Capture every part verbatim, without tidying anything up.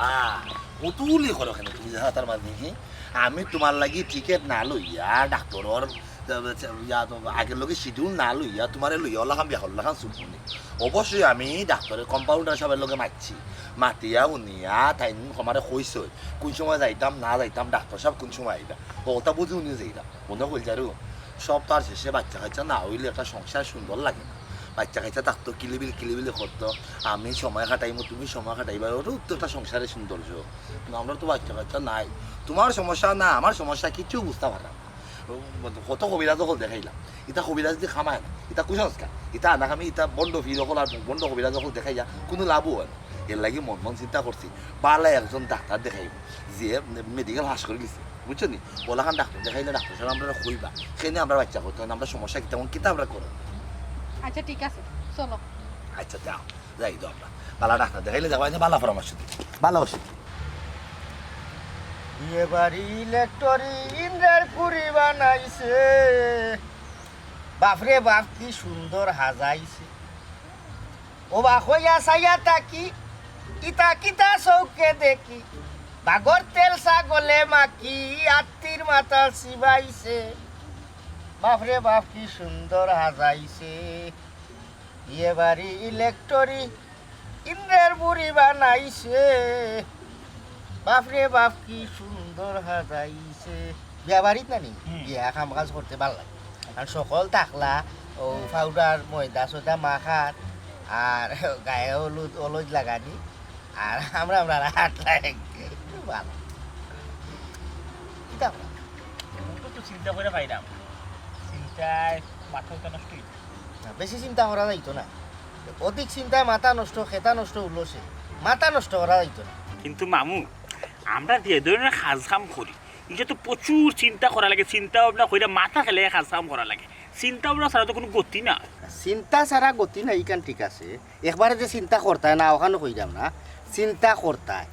আহ, কৌতূহলী করো কেনে তুমি জানো তার মানে কি? আমি তোমার লাগি টিকিট না লইয়া, ডাক্তারর, ইয়া, তো আগের লগে শিডিউল না লইয়া, তোমারে লইয়া ওলাখান বিয়া করলাখান চুপ নি। অবশ্যই আমি ডাক্তারর কম্পাউন্ডার সাহেবের লগে মাতছি, মাতিয়া হুনিয়া তাইন আমারে কইছে কোন সময় যাইতাম না যাইতাম, ডাক্তার সাহেব কোন সময় আইবা, ওটা বুঝি হুনি যাইতাম। মনে কইল যারু, সব তার শেষে বাচ্চা কাচ্চা না হইলে একটা সংসার সুন্দর লাগে না। বাচ্চা কাচ্চা থাকতো, কিলিবিল কিলিবিলি করতো, আমি সময় কাটাইমু, তুমি সময় কাটাইবা, ওটাও তো একটা সংসারের সৌন্দর্য। কিন্তু আমরা তো বাচ্চা কাচ্চা নাই। তোমার সমস্যা না আমার সমস্যা, কিচ্ছু বুঝতে পারলাম না। কত কবিরাজ হকল দেখাইলাম, ইতা কবিরাজ দি কামায় না, ইতা কুসংস্কার, ইতা আনাকামি, ইতা বন্ড ফির হকল আর বন্ড কবিরাজ হকল দেখাইয়া কোনো লাভও হয় না। এর লাগি মন মন চিন্তা করছি, বালা একজন ডাক্তার দেখাইব, যে মেডিকেল পাস করে গেছে, বুঝছো নি? ওলাখান ডাক্তার দেখাইলে ডাক্তার সাহেব আমরা কইবা, কেনে আমরা বাচ্চা করতে হয় না, আমরা সমস্যা কিতা, কিতা আমরা করো। আচ্ছা, ঠিক আছে, চলো। আচ্ছা, যাও, যাই তো আমরা। বালা ডাক্তার দেখাইলে যাওয়া যায়, বালা পরামর্শ দিই, বালা ওষুধ। বিয়ে বাড়ি ইলেকটরি ইন্দ্রের পুরি বানাইছে। বাপরে বাপ, কি সুন্দর হাজাইছে। ও বা কইয়া চাইয়া তাকি, কিতা কিতা চউখে দেখি। বাগর তেল ছাগলে মাখি, আত্তির মাথা চিবাইছে। বাপরে বাপ, কি সুন্দর হাজাইছে। বিয়ে বাড়ি ইলেকটরি ইন্দ্রের বুড়ি বানাইছে। বাপরে বাপ, কি সুন্দর হাজাইছে। বিয়া বাড়িত না নি? হুম। বিয়া কাম কাজ করতে ভালা লাগে। আর সকল থাকলা, ও পাউডার, ময়দা সয়দা মাখার, আর গায়ে হলুদ, হলুদ লাগানি, আর আমরা, আমরা হাত লাগে। ভালা। কিতা করা? আমি তো, তো চিন্তা করে পাইলাম। চিন্তায় মাথা উঠা নষ্ট হইতো। না, বেশি চিন্তা করা যাইতো না। অধিক চিন্তায় মাথা নষ্ট, খেতা নষ্ট, উলসে। মাথা নষ্ট করা যাইতো না। কিন্তু মামু, আমরা যে ধরনের কাজ কাম করি, এটা তো প্রচুর চিন্তা করা লাগে, চিন্তা ভাবনা কইরা মাথা খেলে কাজ কাম করা লাগে। চিন্তা ভাবনা ছাড়া তো কোনো গতি না। চিন্তা ছাড়া গতি নাই, ইখান ঠিক আছে। একবারে যে চিন্তা করতায় না, ওখানে কইলাম না। চিন্তা করতায়।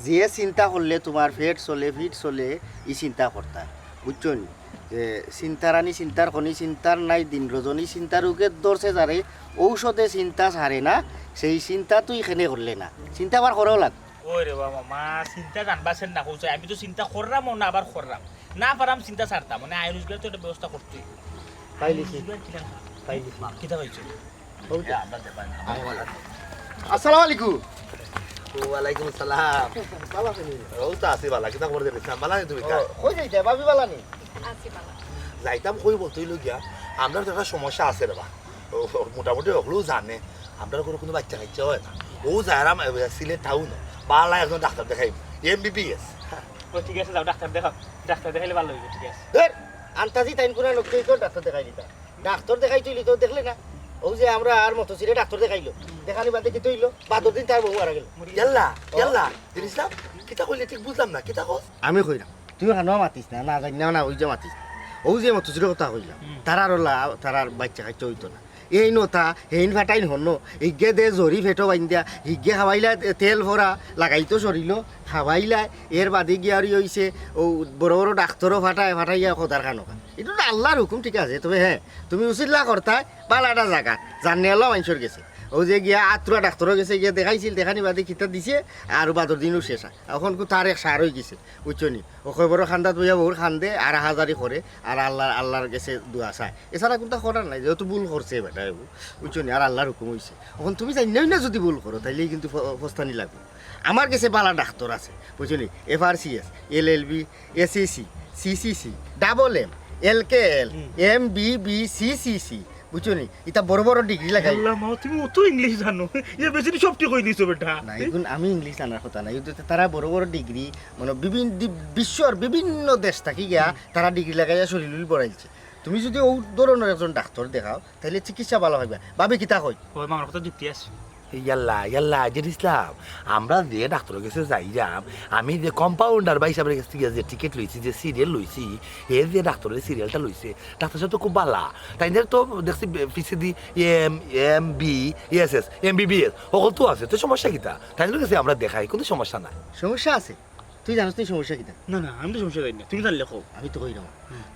যে চিন্তা করলে তোমার পেট চলে, ফিট চলে, ই চিন্তা করতায়। বুঝছো নি? যে চিন্তার আনি চিন্তার খনি, চিন্তার নাই দিন রজনী, চিন্তার রোগে ধরছে যারে, ঔষধে চিন্তা সারে না, সেই চিন্তা তুই কেনে করলে না। চিন্তা আবার করাও লাগবো। ওই রে বাবা, মা, চিন্তা জানবা সেন না কইছে। আমি তো চিন্তা করলাম না, আবার করলাম না, পারাম চিন্তা ছাড়তাম। মানে, আয় রোজগার তো একটা ব্যবস্থা করতে হইব। পাইলিছি। রোজগার কিনা? পাইলিছি। কিতা পাইছো? ও তো। এ, আমরা দেবাই না, আমরা ভালা আছি। আসসালামু আলাইকুম। ওয়ালাইকুম আসসালাম। ভালা আছইন নি? ও তো আছি ভালা, কিতা খবর দিলে? ভালা আছো তুমি? ও, কই যাইতা? ভাবি ভালা নি? আছি ভালা। যাইতাম কই বলতে অইলো গিয়া, আমরা তো একটা সমস্যা আছে রে বা। ও, ও, মোটামুটি হকলেও জানে, আমরা কোনো, কোনো বাচ্চা কাচ্চা হয় না। ও যাইরাম, এ, সিলেট টাউন, ভালা একজন ডাক্তার দেখাইব, এমবিবিএস। ও ঠিক আছে, যাও ডাক্তার দেখাও, ডাক্তার দেখাইলে ভালা অইব, ঠিক আছে। ধর, আন্তাজি তাইন কোনা লোককে তো ডাক্তার দেখাই দিতা। ডাক্তার দেখাই তুইলি তো দেখলে না, ও যে আমরা আর মতো সিরে ডাক্তার দেখাইলো, দেখানি বাদে কিতা অইলো? বাদর দিন তার বউ মারা গেল। ইয়াল্লা, ইয়াল্লা, দিন ইসলাম, কিতা কইলে ঠিক বুঝলাম না, কিতা কস? আমি কইরাম, তুই কানো মাতিস না, না জানি না, না ওই যে মাতিস না। ও যে মতো সিরে কথা কইলাম, হুম। তারার ওলা, তারার বাচ্চা কাচ্চা অইতো না। এইন অতা, হেইন ফাটাইন হনো, হিগে দে জরি পেটো বাইন্দিয়া, হিগে খাওয়াইলা তে-, তেল ভরা, লাগাইতো শরীলো, খাওয়াইলা, এর বাদে গিয়া আর অইছে, ও বড় বড় ডাক্তারও ফাটায়, ফাটাইয়া খোদার খানো খান। ইটা তো আল্লাহর হুকুম, ঠিক আছে, তবে হ্যাঁ, তুমি উচিল্লা করতায়, ভালা একটা জাগাত, জানিয়ালা মানষর গেছে। ও যে গিয়া আত্রা ডাক্তারর গেছে, গিয়া দেখাইছিল, দেখানি বাদে কিতা দিছে, আর বাদর দিনও শেষ হয়। এখন কু তার এক সার অই গেছে, বুঝছো নি? ও কবরর কান্দাত বইয়া বউর কান্দে, আর আহাজারি করে, আর আল্লাহ, আল্লাহর গেছে দোয়া চায়। এছাড়া কুন্তা করার নাই, যেহেতু ভুল করছে বেটা, বুঝছো নি? আর আল্লাহর হুকুম অইছে। এখন তুমি জানিয়াও না যদি ভুল করো, তাইলে কিন্তু ফ-, ফস্তানি লাগবো। আমার গেছে ভালা ডাক্তার আছে, বুঝছো নি? F R C S, L L B, A C C, C C C, double M, L K L, হুম। এমবিবি, সিসিসি, বুঝছো নি? ইতা বড় বড় ডিগ্রি লাগাই। আল্লাহ মা, তুমি অত ইংলিশ জানো? এ বেচারি সব ঠিক কই দিছো বেটা। না, এখন আমি ইংলিশ জানার কথা না, কিন্তু তারা বড় বড় ডিগ্রি, মানে, বিভিন্ন দি-, বিশ্বর বিভিন্ন দেশ থাকি গিয়া হুম। তারা ডিগ্রি লাগাইয়া শরীর উল বড়াইছে। তুমি যদি ও ধরনের একজন ডাক্তার দেখাও, তাইলে চিকিৎসা ভালা পাইবা। ভাবি কিতা কই? ওই মামার কথা যুক্তি আছে। ইয়াল্লা, ইয়াল্লা, আজির ইসলাম, আমরা যে ডাক্তারর গেছে যাইরাম, আমি যে কম্পাউন্ডার ভাই সাহেবের গেছ থাকি যে টিকিট লইছি, যে সিরিয়াল লইছি, হে যে ডাক্তারর সিরিয়ালটা লইছে, ডাক্তার সাহেব তো খুব ভালা। তাইন তো দেখছি বে-, পিছেদি M, M, B, S, S, M B B S, হকল তো আছে, তো সমস্যা কিতা? তাইন গেছে আমরা দেখাই, কুনু সমস্যা নাই। সমস্যা আছে? তুই জানোস নি সমস্যা কিতা? না, না, আমি তো সমস্যা জানি না, তুমি জানলে কও। আমি তো কইরাম।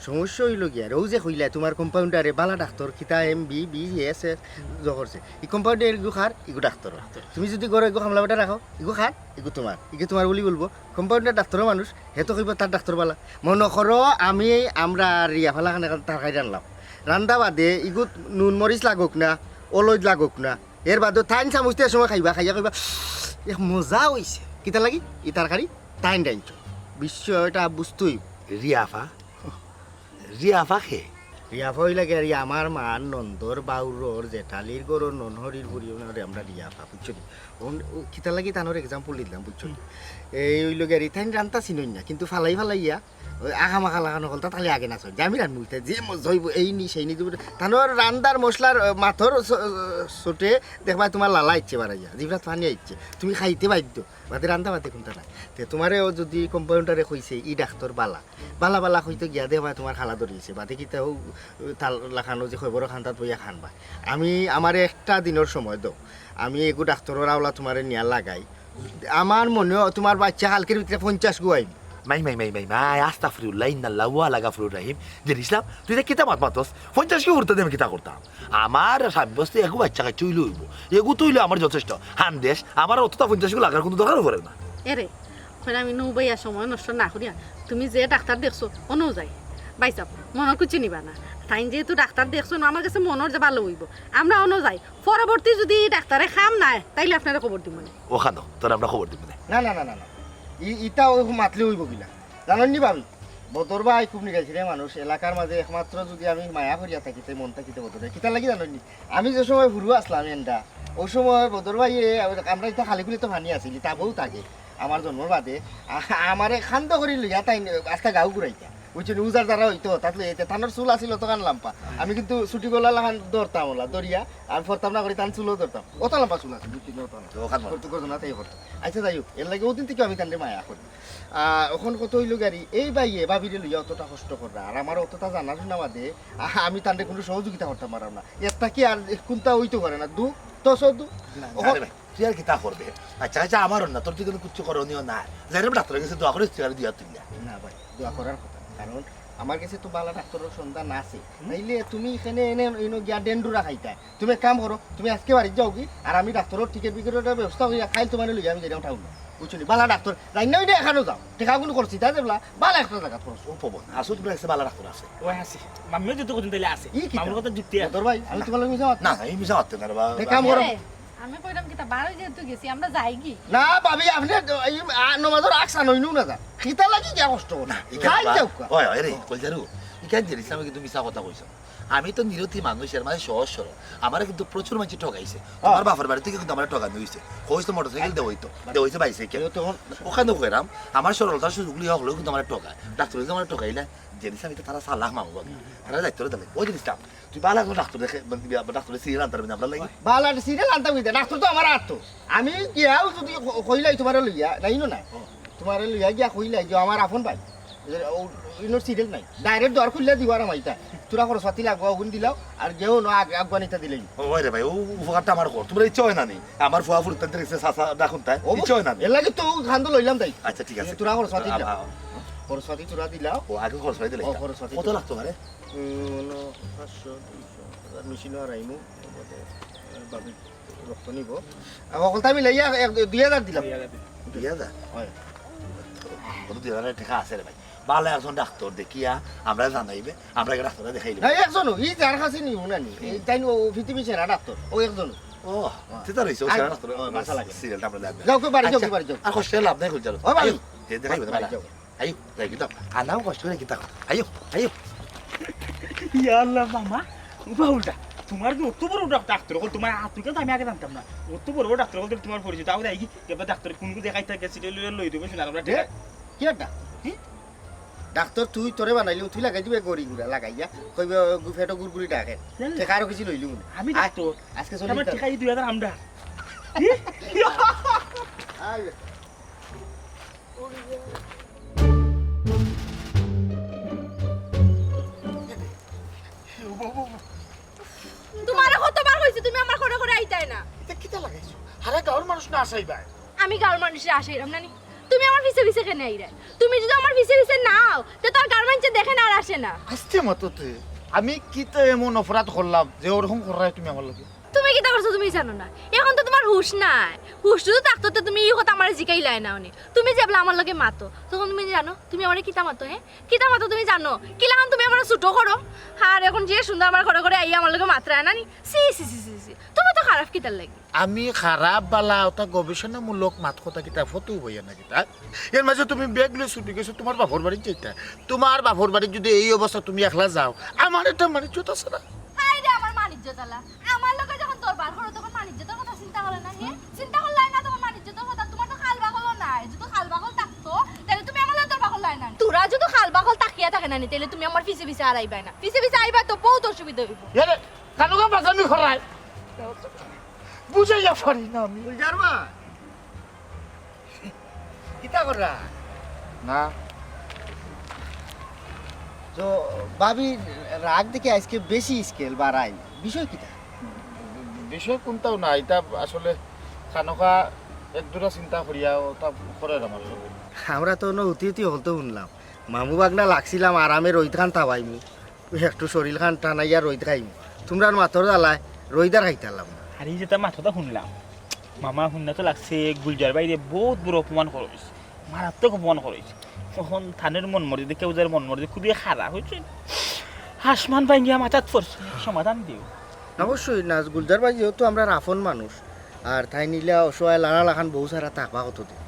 সমস্যা অইলো গিয়া, অউ যে কইলা তুমার কম্পাউন্ডারে বালা ডাক্তর, কিতা এম বি বি এস এর জহরছে। ই কম্পাউন্ডার ইগু কার, ইগু ডাক্তর। তুমি যুদি ঘরো ইগু কামলা বেটা রাখো, ইগু কার, ইগু তুমার। ইগু তুমার বুলি বলবো। কম্পাউন্ডার ডাক্তরর মানুষ, হে তো কইবো তার ডাক্তর বালা। মনো করো আমি, আমরা রিয়াফা লাখান তরকারি রানলাম। রান্দা বাদে ইগুত নুন মরিচ লাগউক না, অলইদ লাগউক না, এর বাদেও তাইন চামুচ দিয়া সময় খাইবা, খাইয়া কইবা, "এক মজা অইছে।" কিতার লাগি? ই তরকারি তাইন রানছো। বিষয়টা বুঝতে অইবো। রিয়াফা? রিয়াফা কে? রিয়াফা অইলা গিয়া ই আমার মার নন্দর বাউরর জেঠালির ঘরর ননহরির ফুড়ি, অনরে আমরা রিয়াফা, বুঝছো নি? অন-, অউ কিতার লাগি তানর example দিলাম, বুঝছো নি? এই অইলো গিয়া ই তাইন রানতা চিনইন না, কিন্তু ফালাই ফালাইয়া অউ আগামাগা লাখান অকলতা তাইলে আগে না চল। যে আমি রানমু ইতা, যে মজা অইবো, এই নি, সেই নি, তানর রান্দার মশলার, আহ, মাথর স-, আহ, চোটে দেখবায় তুমার লালা আইচ্ছে বারাইয়া, জিভরাত পানি আইচ্ছে, তুমি খাইতে বাধ্য। বাদে রান্দা বাদে কুনতা নাই। তে তুমারেও যুদি কম্পাউন্ডারে কইছে, ই ডাক্তর বালা, বালা বালা কইতো গিয়া দেখবায় তুমার খালা ধরিছে, বাদে কিতা অউ তার লাখানো যে খবর খান্দাত বইয়া খানবা। আমি, আমারে একটা দিনর সময় দেও, আমি এগু ডাক্তরর আওলা তুমারে নিয়া লাগাই। আমার মনে অয় তুমার বাইচ্চা কালকের ভিতরে পঞ্চাশ গু আইবো। মাই, মাই, মাই, মাই, মাই, আস্তাগফিরুল্লাহ, ইন্নাল্লাহু আলা গাফুরুর রাহিম। জেরিন ইসলাম, তুই ইতা কিতা মাত মাতস? পঞ্চাশ গু করতে দে, আমি কিতা করতাম? আমার সাব্যস্ত এগু বাইচ্চা কাইচ্চা অইলে অইবো। এগু তো অইলে আমার যথেষ্ট। হান্দেশ, আমার অততা পঞ্চাশ গু লাগার কুনু দরকারও পড়ে না। এরে, কইরা আমি নু বইয়া সময় নষ্ট না করিয়া, তুমি যে ডাক্তর দেখছো, অনো যাই। ভাইসাব, মনো কুচ্ছু নিবা না। তাইন যেহেতু ডাক্তর দেখছো, আমার গেছে মনো অর যে ভালা অইবো। আমরা অনো যাই। পরবর্তী যুদি ই ডাক্তরে কাম নায়, তাইলে আপনারে খবর দিমুনে। অখানো, তোরে আমরা খবর দিমুনে। না, না, না, না, না। ই-, ইতা অউ মাতলে অইবো কিলা? জানইন নি ভাবি, বদর ভাই খুব নিরাইছিরে মানুষ, এলাকার মাঝে একমাত্র যুদি আমি মায়া করিয়া থাকি, তে মন থাকিতে বদর ভাই। কিতার লাগি জানইন নি? আমি যে সময় হুরু আছলাম এন্ডা, অউ সময় বদর ভাইয়ে, আমরা ইতা খালি খুলি তো পানি আছিল, তা বউ থাকে। আমার জন্মর বাদে আ-, আমারে কান্দো করি লইয়া তাইন আস্তা গাউ ঘুরাইতা। বুঝছো নি? উজার যারা অইতো, তাত লইয়া আইতা। তানর চুল আছিল অতখান লাম্বা। আমি কিন্তু ছুটি গলা লাখান ধরতাম অলা, ধরিয়া আমি ফরতাম না করি, তান চুলও ধরতাম। অত লাম্বা চুল আছিল, বুঝছো নি? অত লাম্বা। তো অখান মার। করতে করতে না, তাই করতে। আচ্ছা, যাই হোক, এর লাগি অউ দিন থাকি আমি তানরে মায়া করি। আহ, অখন কথা অইলো গিয়া, এই ভাইয়ে ভাবিরে লইয়া অতটা কষ্ট কররা, আর আমার অতটা জানাশুনা বাদে, আ-, আমি তানরে কুনু সহযোগিতা করতাম পাররাম না। এর থাকি আর কুনতা অইতো পারে না, দুখ, তস দুখ। না, অখন না রে ভাই। তুই আর কিতা করবে? আচ্ছা, আচ্ছা, আমারও না, তোর তো কুনু কিচ্ছু করণীয় নাই। যাইরে ডাক্তরর গেছে দোয়া করিস, তুই আর দিয়া তুই না। না ভাই, দোয়া করার কথা না। কারণ আমার গেছে তো বালা ডাক্তরর সন্ধান আছে। হুম। নাইলে তুমি ইখানে এনে, এনে গিয়া ডেন্ডুরা খাইতায়। তুমি এক কাম করো, তুমি আইজকে বাড়িত যাওগি, আর আমি ডাক্তরর টিকেট বিকেটর ব্যবস্থা করিয়া কাইল তুমারে লইয়া আমি যাইরাম টাউনো। বুঝছো নি? বালা ডাক্তর, যাই না অইলে এখানো যাও। টেকা কুনু খরচ দিতা যেবলা, বালা একটা জাগাত খরচ। ও পবন, আসল তুমার গেছে বালা ডাক্তর আছে। ও আছে। মামিও যদি কইন তাইলে আছে। ই কিতা? মামুর কথা যুক্তি আছে। বদর ভাই, আমি তুমার লগে মিছা মাত-, না, না, এই মিছা মাততে না রে বাবা। এক কাম করো। এ, আমি কইরাম কিতা, বারই যেহেতু গেছি, আমরা যাইগি। না, ভাবি, আপনে এই, আ, নমাজর আগ চান অইনও না যান। কিতার লাগি গিয়া কষ্ট করো? না, ইখান কাইল বা-, যাউক্কা। ওই, ওই রে, কইলজারু, ইখান জেরিন ইসলামে কিন্তু মিছা কথা কইছো। আমি তো নিরতি মানুষ, এর মাঝে সহজ সরল। আমারে কিন্তু প্রচুর মানষে ঠগাইছে। হ্যাঁ। তুমার বাপর বাড়ি থাকি কিন্তু আমারে ঠগানি অইছে। কইছে মোটরসাইকেল দেওয়া অইতো, দেওয়া অইছে বাইসাইকেল। অখানো কইরাম, আমার সরলতার সুযোগ লইয়া হকলেও কিন্তু আমারে ঠগায়। ডাক্তরে যে আমারে ঠগাইলা, জেরিন ইসলাম ইতা তারা চালাক মানুষ বাকি। তারা দায়িত্ব দিলে, ওই জিনিসটা তুই বালা একজন ডাক্তর দেখে, মানে, ডাক্তরের সিরিয়াল আনতে পারবি না, আমরার লাগি? বালা সিরিয়াল আনতাম কিতা? ডাক্তর তো আমার আতো। আমি গিয়াও যদি ক-, কইলাই তুমারে লইয়া, যাইনো না। ও। তুমারে লইয়া গিয়া কইলাই যে আমার আপন ভাই। এ, ও, ইনোর সিরিয়াল নাই। ডাইরেক্ট দর খুললে দিবার আমাইতা। তোরা খরচ পাতি লাগবো, অগুন দিলাও, আর গেও না, আগ-, আগুয়ানিটা দিলেই। ও, ওই রে ভাই, ও উপকারটা আমার কর। তুমার ইচ্ছা অয় না নি? আমার ফুয়া ফুরুতান্তে রেখছে চাচা ডাকুন তাই? ও, ইচ্ছা অয় না নি? এর লাগি তো খান্দো লইলাম তাই। আচ্ছা, ঠিক আছে। তোরা খরচ পাতি আ-, দিলাও। আ-, খরচ পাতি তোরা দিলাও। ও, আগে খরচ পাতি দিলাই। ও, খরচ পাতি কত দিলাও। লাগতো রে? উম, পাঁচশো, দুইশো, হাজার, মেশিনও হারাইমু, বাদে, আহ, বাদে রক্ত নিব। আর হকলতা মিলাইয়া এক, দুই হাজার দিলাম। দুই হাজার? হয়। কত দুই হাজার টেকা আছে রে ভাই? বালা একজন ডাক্তর দেখিয়া আমরা জানাইবে, আমরা একে ডাক্তরে দেখাইলে। না, একজনও, ই যার কাছে নিব না নি, এই তাই ও পৃথিবীর সেরা ডাক্তর, ও একজন। ও, হ্যাঁ। তে তার হইছে, ও আই, সেরা ডাক্তর, ও, মাথা লাগে। সিরিয়ালটা আমরা লাগবে। যাও, কেউ বাড়ি যাও, আচ্ছা, কেউ বাড়ি যাও। আর কষ্ট লাভ নাই, কইল চলো। ও ভাই। আইও, এ, দেখাইবে, বাড়ি বালা। যাও। আইও, যাই কিন্তু, আনাও কষ্ট করে কিতা কথা। আইও, আইও। ইয়া আল্লাহ, মামা, বাউলটা, তুমার যে অত বড় ডাক-, ডাক্তর অকল, তুমার আতুকে তো আমি আগে জানতাম না। অত বড় বড় ডাক্তর অকল তুমার পরিচিত, আগে দেখি, এবার ডাক্তর কোন কোন দেখাইতে গেছি, লই, লই দেবো, শোনা, আমরা এ? ঠিক। কি একটা? কি? ডাক্তর তুই, তোরে বানাইলে তুই লাগাই দিবে গড়ি গুড়া লাগাইয়া, কইবে গু-, ফেটো গুড়গুড়ি ডাকে। জানি। টেকা আরো কিছু লইলি মনে। আমি আয়, ডাক্তর। আজকে চলি আমার তার। টেকা এই দুই হাজার আমরা। কি? আয়। তুমারে কতবার কইছি তুমি আমার ঘরে ঘরে আইতায় না। ইতা কিতা লাগাইছো? হারা গাঁওর মানুষ না আসাই ভাই। আমি গাঁওর মানুষরে আসাইরাম না নি। তুমি আমার পিছে পিছে কেনে আইরায়? তুমি যুদি আমার পিছে পিছে না আও, তে তো আর গাঁওর মাইনষে দেখে না আর আসে না। আস্তে মাতো তে, আমি কিতা এমন অপরাধ করলাম যে ওরকম কররায় তুমি আমার লগে? তুমি কিতা করছো তুমি জানো না? অখন তো তুমার হুশ নাই। হুশ যুদি থাকতো তে তুমি ই কথা আমারে জিকাইলায় না অনে। তুমি যেবলা আমার লগে মাতো, তখন তুমি জানো তুমি আমারে কিতা মাতো, হে? কিতা মাতো তুমি জানো? কিলাখান তুমি আমারে ছোট করো? আর অখন যে সুন্দর আমার ঘরে ঘরে আইয়া আমার লগে মাতরায় না নি? ছি, ছি, ছি, ছি, ছি। তুমি তো খারাপ কিতার লাগি? আমি খারাপ বালা ওটা গবেষণামূলক মাত কথা কিতা ফটো বইয়া না কিতা? এর মাঝে তুমি ব্যাগ লইয়া ছুটি গেছো তুমার বাপর বাড়িত যাইতা। তুমার বাপর বাড়িত যুদি এই অবস্থা তুমি একলা যাও, আমার একটা মানিজ্যত আছে না? হায় রে আমার মানিজ্যত আলা। আমার লগে যখন দরবার করো তখন মানিজ্যতর কথা চিন্তা করো না, হে? চিন্তা করলায় না তখন মানিজ্যতর কথা? তুমার তো খাল বাকলও নাই। যুদি খাল বাকল থাকতো, তাইলে তুমি আমার লগে দরবার করলায় না নি? তুরা যুদি খাল বাকল থাকিয়া থাকে না নি, তাইলে তুমি আমার পিছে পিছে আর আইবায় না। পিছে পিছে আইবায় তো বউত অসুবিধা অইবো। এরে, কানুকা বাজামি করায়। বুঝাইয়া পারি না আমি। গুলজার ভাই, কিতা কররা? না। তো ভাবির রাগ দেখি আইজকে বেশি স্কেল বাড়াইল, বিষয় কিতা? বিষয় কুনতাও না, ইটা আসলে খানোখা এক দুরা চিন্তা করিয়া ওটা করের আমার লগে। আমরা তো অনো হুতি হুতি হকলতা হুনলাম, মামু বাগনা লাগছিলাম আরামে রইদখান তাবাইমু। একটু শরীলখান টানাইয়া রইদ খাইমু। তুমরার মাতর জ্বালায় রইদ আর খাইতারলাম না। আর ই যেটা মাতটা হুনলাম, মামা হুন্না তো লাগছে গুলজার ভাইরে বউত বড় অপমান করা অইছে, মারাত্মক অপমান করা অইছে। অখন তানর মন মর্জি দেখি, বুঝার মন মর্জি খুবই খারাপ অইছে। আসমান ভাঙ্গিয়া মাথাত পড়ছে, সমাধান দিও। অবশ্যই না, গুলজার ভাই যেহেতু আমরার আপন মানুষ, আর তাইন ইলা অসহায় লাড়া লাখান বউ ছাড়া থাকবা কতদিন?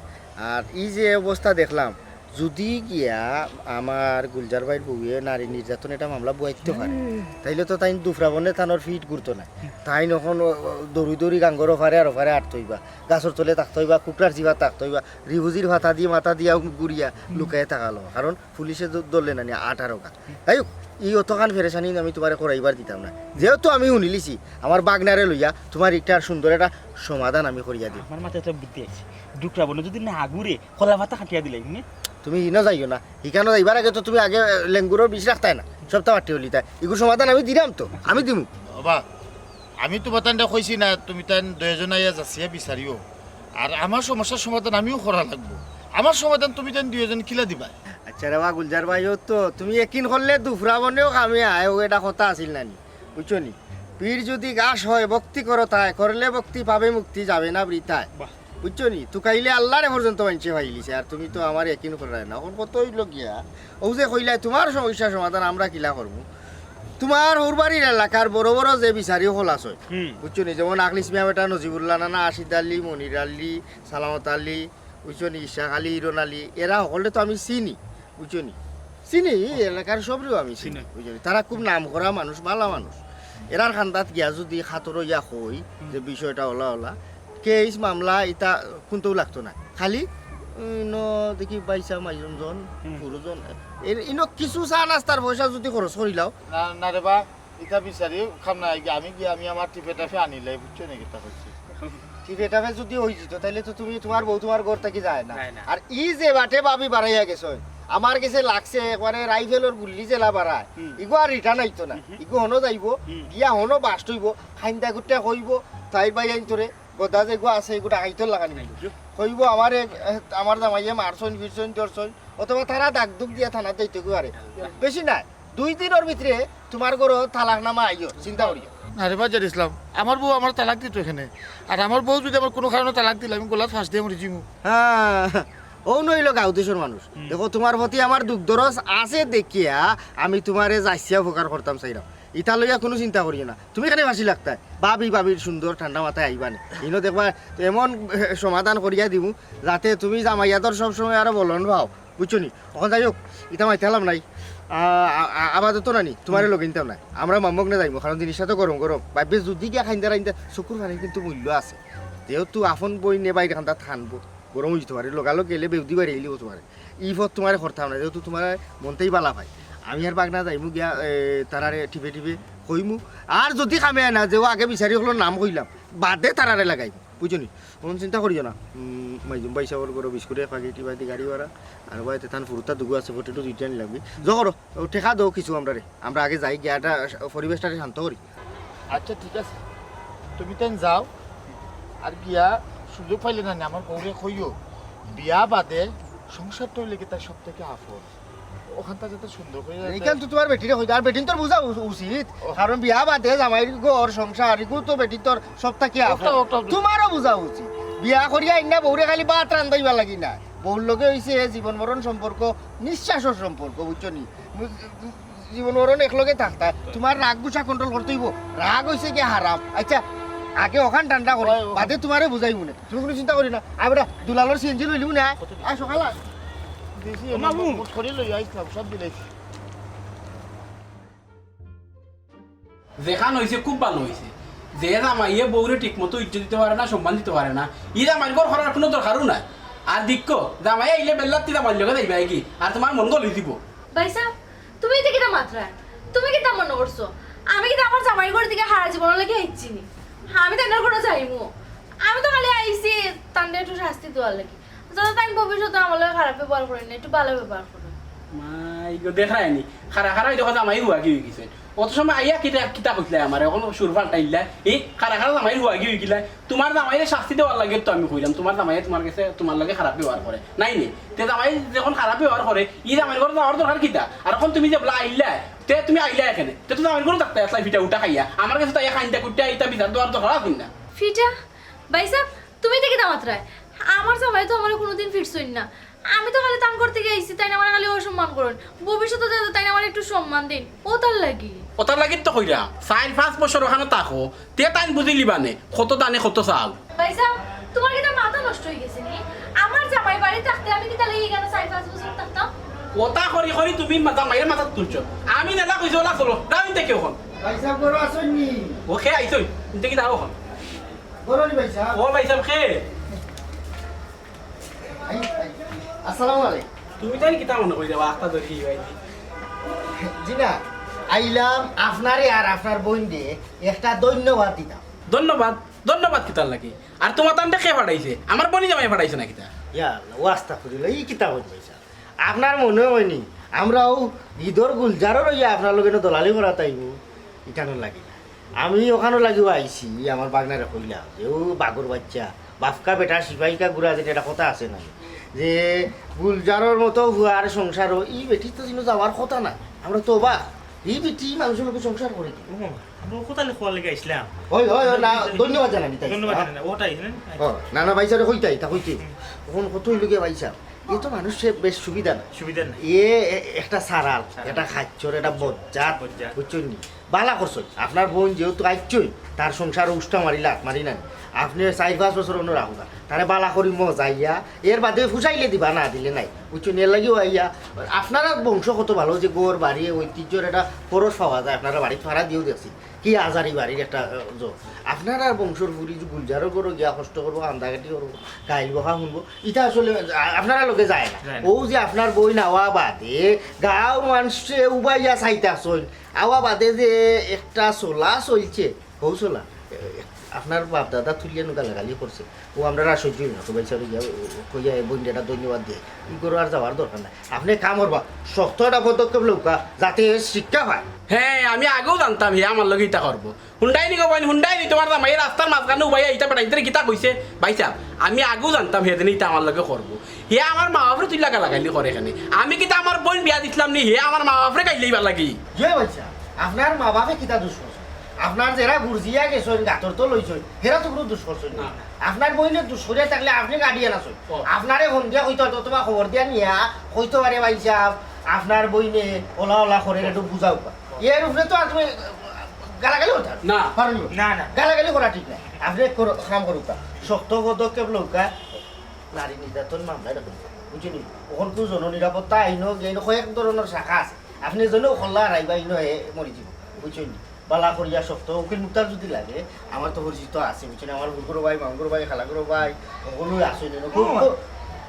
আর ই যে অবস্থা দেখলাম, যুদি গিয়া আমার গুলজার ভাইর বউয়ে নারী নির্যাতন এটা মামলা বওয়াইতো পারে, তাইলে তো তাইন দুফরা বনে তানর ফিট ঘুরতো না। তাইন অখন দৌড়ি দৌড়ি গাঙ্গর ওফারে আর ওফারে আটতো অইবা, গাছর তলে থাকতো অইবা, কুকড়ার জিবাত থাকতো অইবা, রিফুজির ফাতা দি মাথা দিয়া ঘুরিয়া লুকাইয়া থাকা লাগবো, কারণ পুলিশে ধ-, ধরলে না নি আঠারো গা। যাই হোক, ই অতখান ফেরেশানি আমি তুমারে করাইবার দিতাম না। যেহেতু আমি হুনিলিছি, আমার বাগনারে লইয়া তুমার ইটার সুন্দর একটা সমাধান আমি করিয়া দিমু। আমার মাথাত একটা বুদ্ধি আইছে, দুফরা বনে যুদি না ঘুরে, কলা ফাতা কাটিয়া দিলাই, হুম? তুমি ইনো যাইও না, হিকানো যাইবার আগে তো তুমি আগে লেঙ্গুরর বিষ রাখতায় না, সপ্তাহ আটটি হলিতায়। ইগুর সমাধান আমি দিরাম তো, আমি দিমু। বাবা, আমি তুমার তানরে কইছি না, তুমি তান দুইজন আইয়া যাচিয়া বিচারিও। আর আমার সমস্যার সমাধান আমিও করা লাগবো। আমার সমাধান তুমি তান দুইজন কিলা দিবায়? আচ্ছা রে বা গুলজার ভাই, ও তো তুমি একিন করলে দুফরা বনেও কামে আয়, ও এটা কথা আছিল না নি, বুঝছো নি? পীর যদি ঘাস হয়, ভক্তি করো তাই, করলে ভক্তি পাবে মুক্তি, যাবে না বৃথায়। বাহ। বুঝছো নি? তুকাইলে আল্লারে পর্যন্ত মাইনষে পাইলিছে, আর তুমি তো আমার একিন কররায় না। অখন কত অইলো গিয়া, ও যে কইলায় তুমার সমস্যা সমাধান আমরা কিলা করমু? তুমার হউরবাড়ির এলাকার বড় বড় যে বিচারি অকল আছে, হুম। বুঝছো নি? যেমন আখলিস মিয়া বেটা নজিবুল্লাহ নানা, আশিদ আলী, মনির আলী, সালামত আলী, বুঝছো নি? ইশাক আলী, ইরন আলী, এরা হকলরে তো আমি চিনি, বুঝছো নি? চিনি, ই এলাকার সবরেও আমি চিনি, চিনি। বুঝছো নি? তারা খুব নাম করা মানুষ, ভালা মানুষ। এরার কান্দাত গিয়া যুদি খাতর অইয়া কই হুম। যে বিষয়টা অলা অলা, কেস মামলা ইতা কুনতাউ লাগতো না। খালি, উম, ইনো দেখি বাইসা মাইজন জন, হুম। পুরুজন, এ-, ইনো কিছু চা নাস্তার পয়সা যুদি খরচ করিলাও। না, না রে বা, ইতা বিচারি কাম নাই, আমি গিয়া আমি আমার টিপে টাপে আনিলাই, বুঝছো নি কিতা কইছি? টিপে টাপে যুদি অইযিতো, তাইলে তো তুমি তুমার বউ তুমার ঘর থাকি যায় না। যায় না। আর ই যে বাটে ভাবি বাড়াইয়া গেছে, আমার গেছে লাগছে একবারে রাইফেলর গুল্লি যেলা বাড়ায়, হুম। ইগু আর return আইতো না। হুম। ইগু হনো যাইবো, হুম। গিয়া হনো বাস্ট অইবো, খাইন্দা গুট্টা কইবো, তাইর ভাইয়াইন্তরে, গদা যেগু আছে, ইগু ডাকাইতর লাখান নিবো। আইয়ো। কইবো, "আমারে, এ, আমার জামাইয়ে মারছইন, ফিরছইন, ধরছইন," অথবা তারা দাগ দুগ দিয়া থানাত যাইতো গু আরে। বেশি নায়, দুই দিনর ভিতরে তুমার ঘরো তালাকনামা আইয়ো, চিন্তা করিও। আরে বাজার ইসলাম, আমার বউ আমার তালাক দিতো এখানে, আর আমার বউ যুদি আমার কুনু কারণে তালাক দিলে আমি গলাত ফাঁস দিয়া মরি যিমু। হ্যাঁ, অউ নইলো গাঁও দেশর মানুষ। হুম। দেখো, তুমার প্রতি আমার দুখ দরজ আছে দেখিয়া আমি তুমারে যাচিয়া উপকার করতাম চাইরাম। ইতা লইয়া কুনু চিন্তা করিও না। তুমি কেনে ফাঁসি লাগতায়? ভাবি ভাবির সুন্দর ঠান্ডা মাথায় আইবা নে। ইনো দেখবা এমন সমাধান করিয়া দিমু, যাতে তুমি জামাইয়াদর সব সময় আরো বলন পাও। বুঝছো নি? অখন যাই হোক, ইতা মাইতে হালাম নাই। আ, আ, আ, আপাতত না নি, তুমারে লগে নিতাম না। আমরা মামুগ না যাইমু, কারণ জিনিসটা তো গরম গরম। ভাইবে যুদি গিয়া খাইন্দা রাইন্দা, চকুর পানির কিন্তু মূল্য আছে। যেহেতু আপন বইনে বাইরে খান্দা থানবো, গরম অইযিতো পারে, লগালগ গেলে বেউদি বাইরে আইলিবো তুমারে। ই পথ তুমারে করতাম না, যেহেতু তুমারে মনতেই বালা পাই। আমি আর বাগনা যাইমু গিয়া, এ, তারারে টিপে টিপে কইমু। আর যুদি কামে আয় না, যে ও আগে বিচারি অকলর নাম কইলাম, বাদে তারারে লাগাইমু, বুঝছো নি? অখন চিন্তা করিও না। উম, মাইজুম ভাই সাবর ঘরো বিস্কুট এক প্যাকেট, ইবাদি গাড়ি ভাড়া, আর ভাই তেতান ফুরুতা দুগু আছে, পটেটো দুইটা আনি লাগবি। যাও করো, ও টেকা দেও কিছু আমরারে। আমরা আগে যাই গিয়া একটা পরিবেশটারে শান্ত করি। আচ্ছা, ঠিক আছে, তুমি তাইন যাও, আর গিয়া সুযোগ পাইলে না নি আমার বউরে কইও, বিয়া বাদে সংসারটা অইলে কিতা সব থাকি আফন। অখানটা যাতে সুন্দর করি যাতে এইখান তো তুমার বেটিরে কইতা, আর বেটিন্তর বুঝা উ-, উচিত। ও। কারণ বিয়া বাদে জামাইর ঘর সংসার, ইগু তো বেটিন্তর সব থাকি আফন। ওটা, ওটা। তুমারও বুঝা উচিত। বিয়া করিয়া আইন্না বউরে খালি ভাত রান্দাইবার লাগি না। বউর লগে অইছে জীবন মরণ সম্পর্ক, নিঃশ্বাসর সম্পর্ক, বুঝছো নি? জীবন মরণ একলগে থাকতা, তুমার রাগ গুছা control করতে অইবো। রাগ অইছে গিয়া হারাম। আইচ্ছা, আগে অখান ঠান্ডা করি, অয়, অয়। বাদে তুমারে বুঝাইমুনে। তুমি কুনু চিন্তা করিও না। আয় বেটা, দুলালর সিএনজি লইলিও না। আয় সকাল আয়। দিছি, ও মামু। বুট করি লই আইছলাম, সব দিলাইছি। যেখান অইছে খুব ভালা অইছে। যে জামাইয়ে বউরে ঠিকমতো ইজ্জত দিতো পারে না, সম্মান দিতো পারে না, ই জামাইর ঘর করার কুনু দরকারও নাই। আর দেখো, জামাই আইলে বেল্লাত্তি জামাইর লগে যাইবায়গি, আর তুমার মন গলি দিবো। ভাইসাব, তুমি ইতা কিতা মাতরায়? তুমি কিতা মনো করছো আমি কিতা আমার জামাইর ঘর থাকি হারা জীবনর লাগি আইছি নি? আমি তান ঘরো যাইমু? আমি তো খালি আইছি তানরে একটু শাস্তি দেওয়ার লাগি, যাতে তাইন ভবিষ্যতে আমার লগে খারাপ ব্যবহার করইন না, একটু ভালা ব্যবহার করইন। মাই গো, দেখরায়নি, খাড়া খাড়া অই দেখো জামাই হুয়াগি অইগেছে। অত সময় আইয়া কিতা, কিতা কইছলায় আমারে, অখন সুর পাল্টাইলায়। ই খাড়া খাড়া জামাই হুয়াগি অইগেলায়। তুমার জামাইরে শাস্তি দেওয়ার লাগি তো আমি কইলাম, তুমার জামাইয়ে তুমার গেছে, তুমার লগে খারাপ ব্যবহার করে। নায় নি? তে জামাই যখন খারাপ ব্যবহার করে, ই জামাইর ঘরো যাওয়ার দরকার কিতা? আর অখন তুমি যে বলা আইলায়, তে তুমি আইলায় কেনে? তে তো জামাইর ঘরো থাকতায় আছলায় ফিটা উটা খাইয়া। আমার গেছে তো আইয়া কাইন্দা কুট্টা ইতা বিচার দেওয়ার দরকার আছিল না। ফিটা? ভাইসাব, তুমি ইতা কিতা মাতরায়? আমার জামাইয়ে তো আমারে কুনুদিন ফিটছইন না। আমি তো খালি তান ঘর থাকি আইছি, তাইন আমারে খালি অসম্মান করইন। ভবিষ্যতে যাতে তাইন আমারে একটু সম্মান দেইন, অতার লাগি। অতার লাগি তো কইরাম, চাইর পাঁচ বছর অখানো থাকো, তে তাইন বুঝিলিবা নে, কত দানে কত চাল। ভাইসাব, তুমার কিতা মাথা নষ্ট অইগেছে নি? আমার জামাই বাড়ি থাকতে আমি কিতা লাগি ইখানো চাইর পাঁচ বছর থাকতাম? কথা করি করি তুমি মা-, জামাইরে মাথাত তুলছো। আমি নেলা কইছি, অলা চলো, যাও ইন থাকি অখন। ভাইসাব, ঘরো আছইন নি? ও, কে আইছইন? ইন থাকি যাও অখন। ঘরো নি ভাইসাব? ও ভাইসাব, কে? I, I. আসসালামু আলাইকুম। তুমি তাইন কিতা মনো করি দেবা, আখতা ধরি আইছি। জি না, আইলাম আপনারে আর আপনার বইনরে একটা ধন্যবাদ দিতাম। ধন্যবাদ? ধন্যবাদ কিতার লাগি? আর তুমার তানরে কে পাঠাইছে? আমার বইন জামাই পাঠাইছে না কিতা? ইয়া আল্লাহ, ওয়াস্তা করিল, ই কিতা কইন ভাইসাব? আপনার মনো অয়নি, আমরাও ইদর গুলজারর অইয়া আপনার লগে দলালি করাত আইমু, ইখানর লাগি না। আমি অখানর লাগিও আইছি, আমার ভাগনারে কইলাম যে, "ও বাঘর বাইচ্চা, বাফকা বেটা সিপাইকা গুড়া", যেটা একটা কথা আছে না, যে গুলজারর মতো হুয়ার সংসারো ই বেটি তো যেন যাওয়ার কথা না। আমরা তো অবাক, ই বেটি মানুষর লগে সংসার করে কি? ও মামা, আমরা ও কথা লেখবার লাগি আইছলাম। ওই, ওই, ওই, না, ধন্যবাদ জানাই, তাই। ধন্যবাদ না? জানাই, ওটাই, হ্যাঁ? ও, না, না, ভাইসাব, কইতাই, তা কইতে। হুম। অখন কত অইলো গিয়া ভাইসাব? এ তো মানুষ সে বেশ সুবিধা না। সুবিধা না। এ, এ, একটা সারাল, সারাল। একটা খাচ্চর, একটা বজ্জাত, বজ্জাত। বুঝছইন নি? বালা করছইন। আপনার বইন যেহেতু আইছইন, তার সংসার উষ্টা মারি লাত মারি নাই। আপনে চাইর পাঁচ বছর অনো রাখউক্কা। তারে বালা করি মজাইয়া, এর বাদে ফুসাইলে দিবা, না দিলে নাই। বুঝছইন নি? এর লাগিও আইয়া, আপনারার বংশ কত ভালো যে ঘর বাড়ি ঐতিহ্যর একটা পরশ পাওয়া যায়, আপনারার বাড়িত ফাড়া দিয়াও দেখছি। কি আজারি বাড়ির একটা, আহ, জো। আপনারার বংশর ফুরি যে গুলজারর ঘরো গিয়া কষ্ট করবো, কান্দাকাটি করবো, গাইল বকা হুনবো, ইটা আসলে, আ-, আপনারার লগে যায় না। যায় না। ও যে আপনার বইন আওয়া বাদে, গাঁওর মানষে উবাইয়া চাইতাছইন, আওয়া বাদে যে একটা চলা চলছে, হউ চলা, এ, আপনার বাপ দাদা তুলিয়া নু গালাগালি করছে, ও আমরার আর সহ্য অইল না, তো ভাইসাব গিয়া, ও, ও, কইয়া এই বইনরে একটা ধন্যবাদ দিয়া, ই ঘরো আর যাওয়ার দরকার নাই। আপনে কাম করবা, শক্ত একটা পদক্ষেপ লউক্কা, যাতে শিক্ষা পায়। হ্যাঁ, আমি আগেউ জানতাম হে আমার লগে ইতা করবো। হুনরায়নি গো বইন, হুনরায়নি, তুমার জামাইয়ে রাস্তার মাঝখানো উবাইয়া ইতা বেটাইন্তরে কিতা কইছে? ভাইসাব, আমি আগেউ জানতাম হে যেন ইতা আমার লগে করবো। হে আমার মা বাপরে তুলিয়া গালাগালি করে কেনে। আমি কিতা আমার বইন বিয়া দিছলাম নি, হে আমার মা বাপরে গাইল্লাইবার লাগি? জি ভাইসাব, আপনার মা বাপে কিতা দুষ করছে? আপনার যেরা গুরজিয়া গেছইন, গাতর তো লইছইন, হেরা তো কুনু দুষ করছইন না। না। আপনার বইনে দুষ করিয়া থাকলে আপনে গার্ডিয়ান আছইন। ও। আপনারে ফোন দিয়া কইতো পারতো, অথবা খবর দিয়া নিয়া কইতো পারে, "ভাইসাব, আপনার বইনে অলা অলা করের, একটু বুঝাউক্কা।" এর উপরে তো আর তুমি গালাগালি করতা না। পারো নি? না, না। গালাগালি করা ঠিক না। আপনে এক করো, কাম করুক্কা। শক্ত পদক্ষেপ লউক্কা। নারী নির্যাতন মামলা রাখুন। বুঝছইন নি? অখন তো জননিরাপত্তা আইনো, আইনো কয়েক ধরনর শাখা আছে। আপনে যেন খোলা হারাইবা, ইনো হে মরি যিবো। বুঝছইন নি? বালা করিয়া শক্ত উকিল মুক্তার যদি লাগে, আমার তো পরিচিত আছে, বুঝছইন নি? আমার হুরুগুরু ভাই, মামুগুরু ভাই, খালাগুরু ভাই, হকলউ আছে, ইনো ও, খুব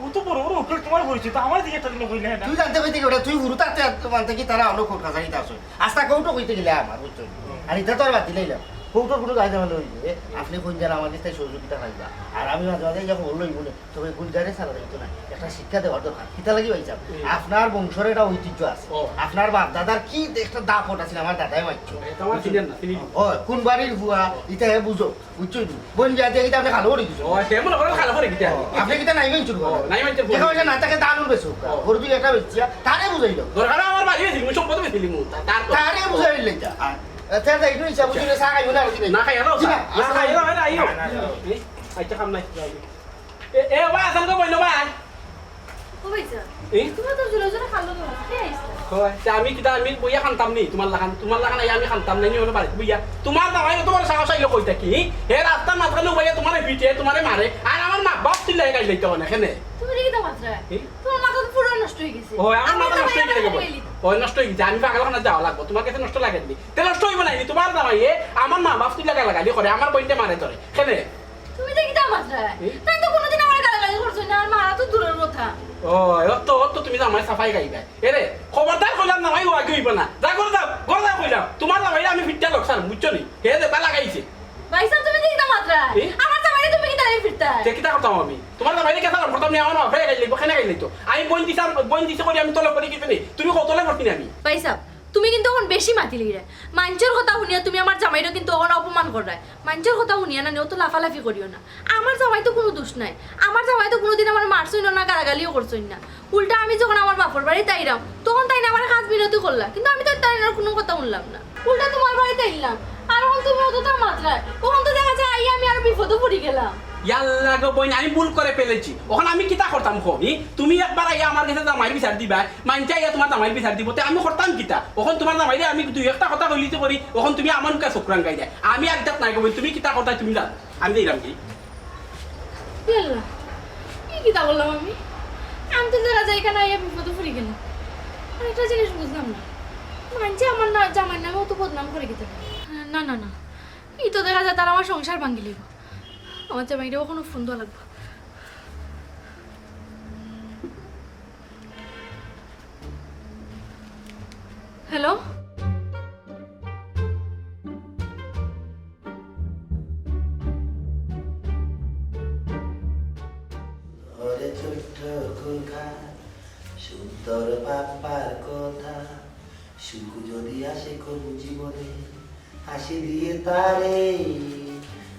ও তো বড় বড় উকিল, তুমার পরিচিত, আমার দিকে একটা দিন কইলে না। তুই জানতে পারতে কি ওটা? তুই হুরু থাকতে মানতে কি তারা অন্য কোর্ট কাছারিতে আছে? আস্তা কোর্টও কইতে গেলে আমার, বুঝছইন নি? হুম। আর ইটা তো আর বাদ দিলাইলাম। ফৌটর গুলো গাইতে ভালো হইবে। আপনি কোন জানা আমার কাছে সহযোগিতা পাইবা। আর আমি মাঝে মাঝে এই যে খবর লইব না, তবে গুলজারে ছাড়া যাইতো না। একটা শিক্ষা দেওয়ার দরকার। কিতা লাগি ভাই সাহেব? হুম। আপনার বংশর একটা ঐতিহ্য আছে। ও। আপনার বাপ দাদার কি একটা দাপট আছে, আমার দাদাই মারছো। এ, তো আমার চিনেন না, চিনি না। ও, কোন বাড়ির বুয়া, ইটা হে বুঝো, বুঝছো নি? বোন বিয়া দিয়ে ইটা আপনি ভালো করে দিছো। ও, সে মনে করেন ভালো করে দিতে ও, হবে। আপনি কিতা নাই মানছো ও, নাই মানছো। দেখা হইছে না, তাকে দান উঠবে সুখ। ও। গরু দুই একটা বেচিয়া, তারে বুঝাইল। দরকার আমার বাড়ি বেশি, মুই সম্পদ বেশি লিমু। তা-, তার তো। তারে বুঝাইল না ইটা। আর, আচ্ছা, আচ্ছা, একটু হিসাব করে চা খাইবো না, আর কি নাই? না খাইয়া না, জি না, না খাইয়া না, আইও। না, না, না। এই, আচ্ছা, কাম নাই। এ, এ, ভাই, আসাম তো বইলো ভাই। ও ভাই স্যার, এই? তোমার তো জোরে জোরে খালো তো, কে আইছে? কয়, তে আমি কিতা, আমি বইয়া খানতাম নি, তোমার লাখান, তোমার লাখান আইয়া আমি খানতাম নি, নি হলো বাড়ি, বইয়া। তোমার দামাই তো তোমার সাহস আইলো কই থাকি? হে রাস্তার মাঝখানে উবাইয়া তোমারে পিটে, তোমারে মারে, আর আমার মা বাপ তুই লাগে গাইলে তো অনেক, কেনে? তুমি দেখি তো মাত্রা। এই? তোমার মাথা তো পুরো নষ্ট হয়ে গেছে। ও, আমার আমি মাথা তো নষ্ট হয়ে বাইরে গেছে। বাইরে গেলি। ও, নষ্ট হয়ে গেছে, আমি পাগলখানা যাওয়া লাগবো, তোমার কাছে নষ্ট লাগে নি? তে নষ্ট হইব না, নি তোমার দামাই, এ, আমার মা বাপ তুই লাগা লাগালি করে, আমার বইনটা মারে ধরে, কেনে? তুমি দেখি তো মাত্রা। এই? তাই তো কোনোদিন আমার গালাগালি করছো না, আর মারা তো দূরের কথা। ও, অত, অত তুমি জামাই সাফাই গাইবা। এরে, খবরদার কইলাম না, ভাই, ও আগে হইব না। যা করে যাও, করে যাও কইলাম। তোমার জামাইরে আমি ফিটটা লোক স্যার, বুঝছো নি? হে যে তা লাগাইছে। ভাই সাহেব, তুমি দেখি তো মাত্রা। এই? আমার জামাইরে তুমি কিতা লাগে ফিরতায়? তে কিতা করতাম আমি? তোমার জামাইরে কিতা করতাম নি? আমার বাপরে গাইলে, কেনে গাইলে তো? আমি বইন দিছাম, বইন দিছে করি আমি তলব করি কিছু নেই। তুমি কত তলব করছি না আমি? ভাই সাহেব, তুমি কিন্তু এখন বেশি মাতিলিরে। মাইনষর কথা শুনিয়া তুমি আমার জামাইরে কিন্তু এখন অপমান কররায়। মাইনষর কথা শুনিয়া না, নি অত লাফালাফি করিও না। আমার জামাই তো কোনো দোষ নাই। আমার জামাই তো কোনোদিন আমার মারছইন না, গালাগালিও করছইন না। উল্টা আমি যখন আমার বাপর বাড়িত আইরাম, তখন তাইন আমার কাজ মিনতি করলা, কিন্তু আমি তো তাইনর কোনো কথা শুনলাম না। উল্টা তোমার বাড়িত আইলাম, আর এখন তুমি অতটা মাত্রায়, তখন তো দেখা যায় আইয়া আমি আরো বিপদে পড়ি গেলাম। ইয়াল্লা গো বইন, আমি ভুল করে ফেলেছি। এখন আমি কিতা করতাম কও? ই, তুমি একবার আইয়া আমার কাছে জামাইর বিচার দিবা, মাইনষে আইয়া তোমার জামাইর বিচার দিব, তে আমি করতাম কিতা? এখন তোমার জামাইরে আমি দুই একটা কথা কইলিতে করি, এখন তুমি আমার মুখে চোখ রাঙ্গাই দেয়। আমি আর ইতাত নাই গো বইন, তুমি কিতা করতায় তুমি জানো, আমি যাইরাম কি? ইয়াল্লা, কি কিতা করলাম আমি? আমি তো দেখা যায় এখানে আইয়া বিপদে পড়ি গেলাম। আর একটা জিনিস বুঝলাম না, মাইনষে আমার না, জামাইর নামে অত বদনাম করে কিতা? না, না, না, ই তো দেখা যায় তারা আমার সংসার ভাঙ্গিলিব। আমার জামাইরে অখনো ফোন দেওয়া লাগবো। হ্যালো? ওরে ছোট্ট খোকা, সুন্দর বাবার কথা, সুখ যদি আসে কোন জীবনে, হাসি দিয়ে তারে,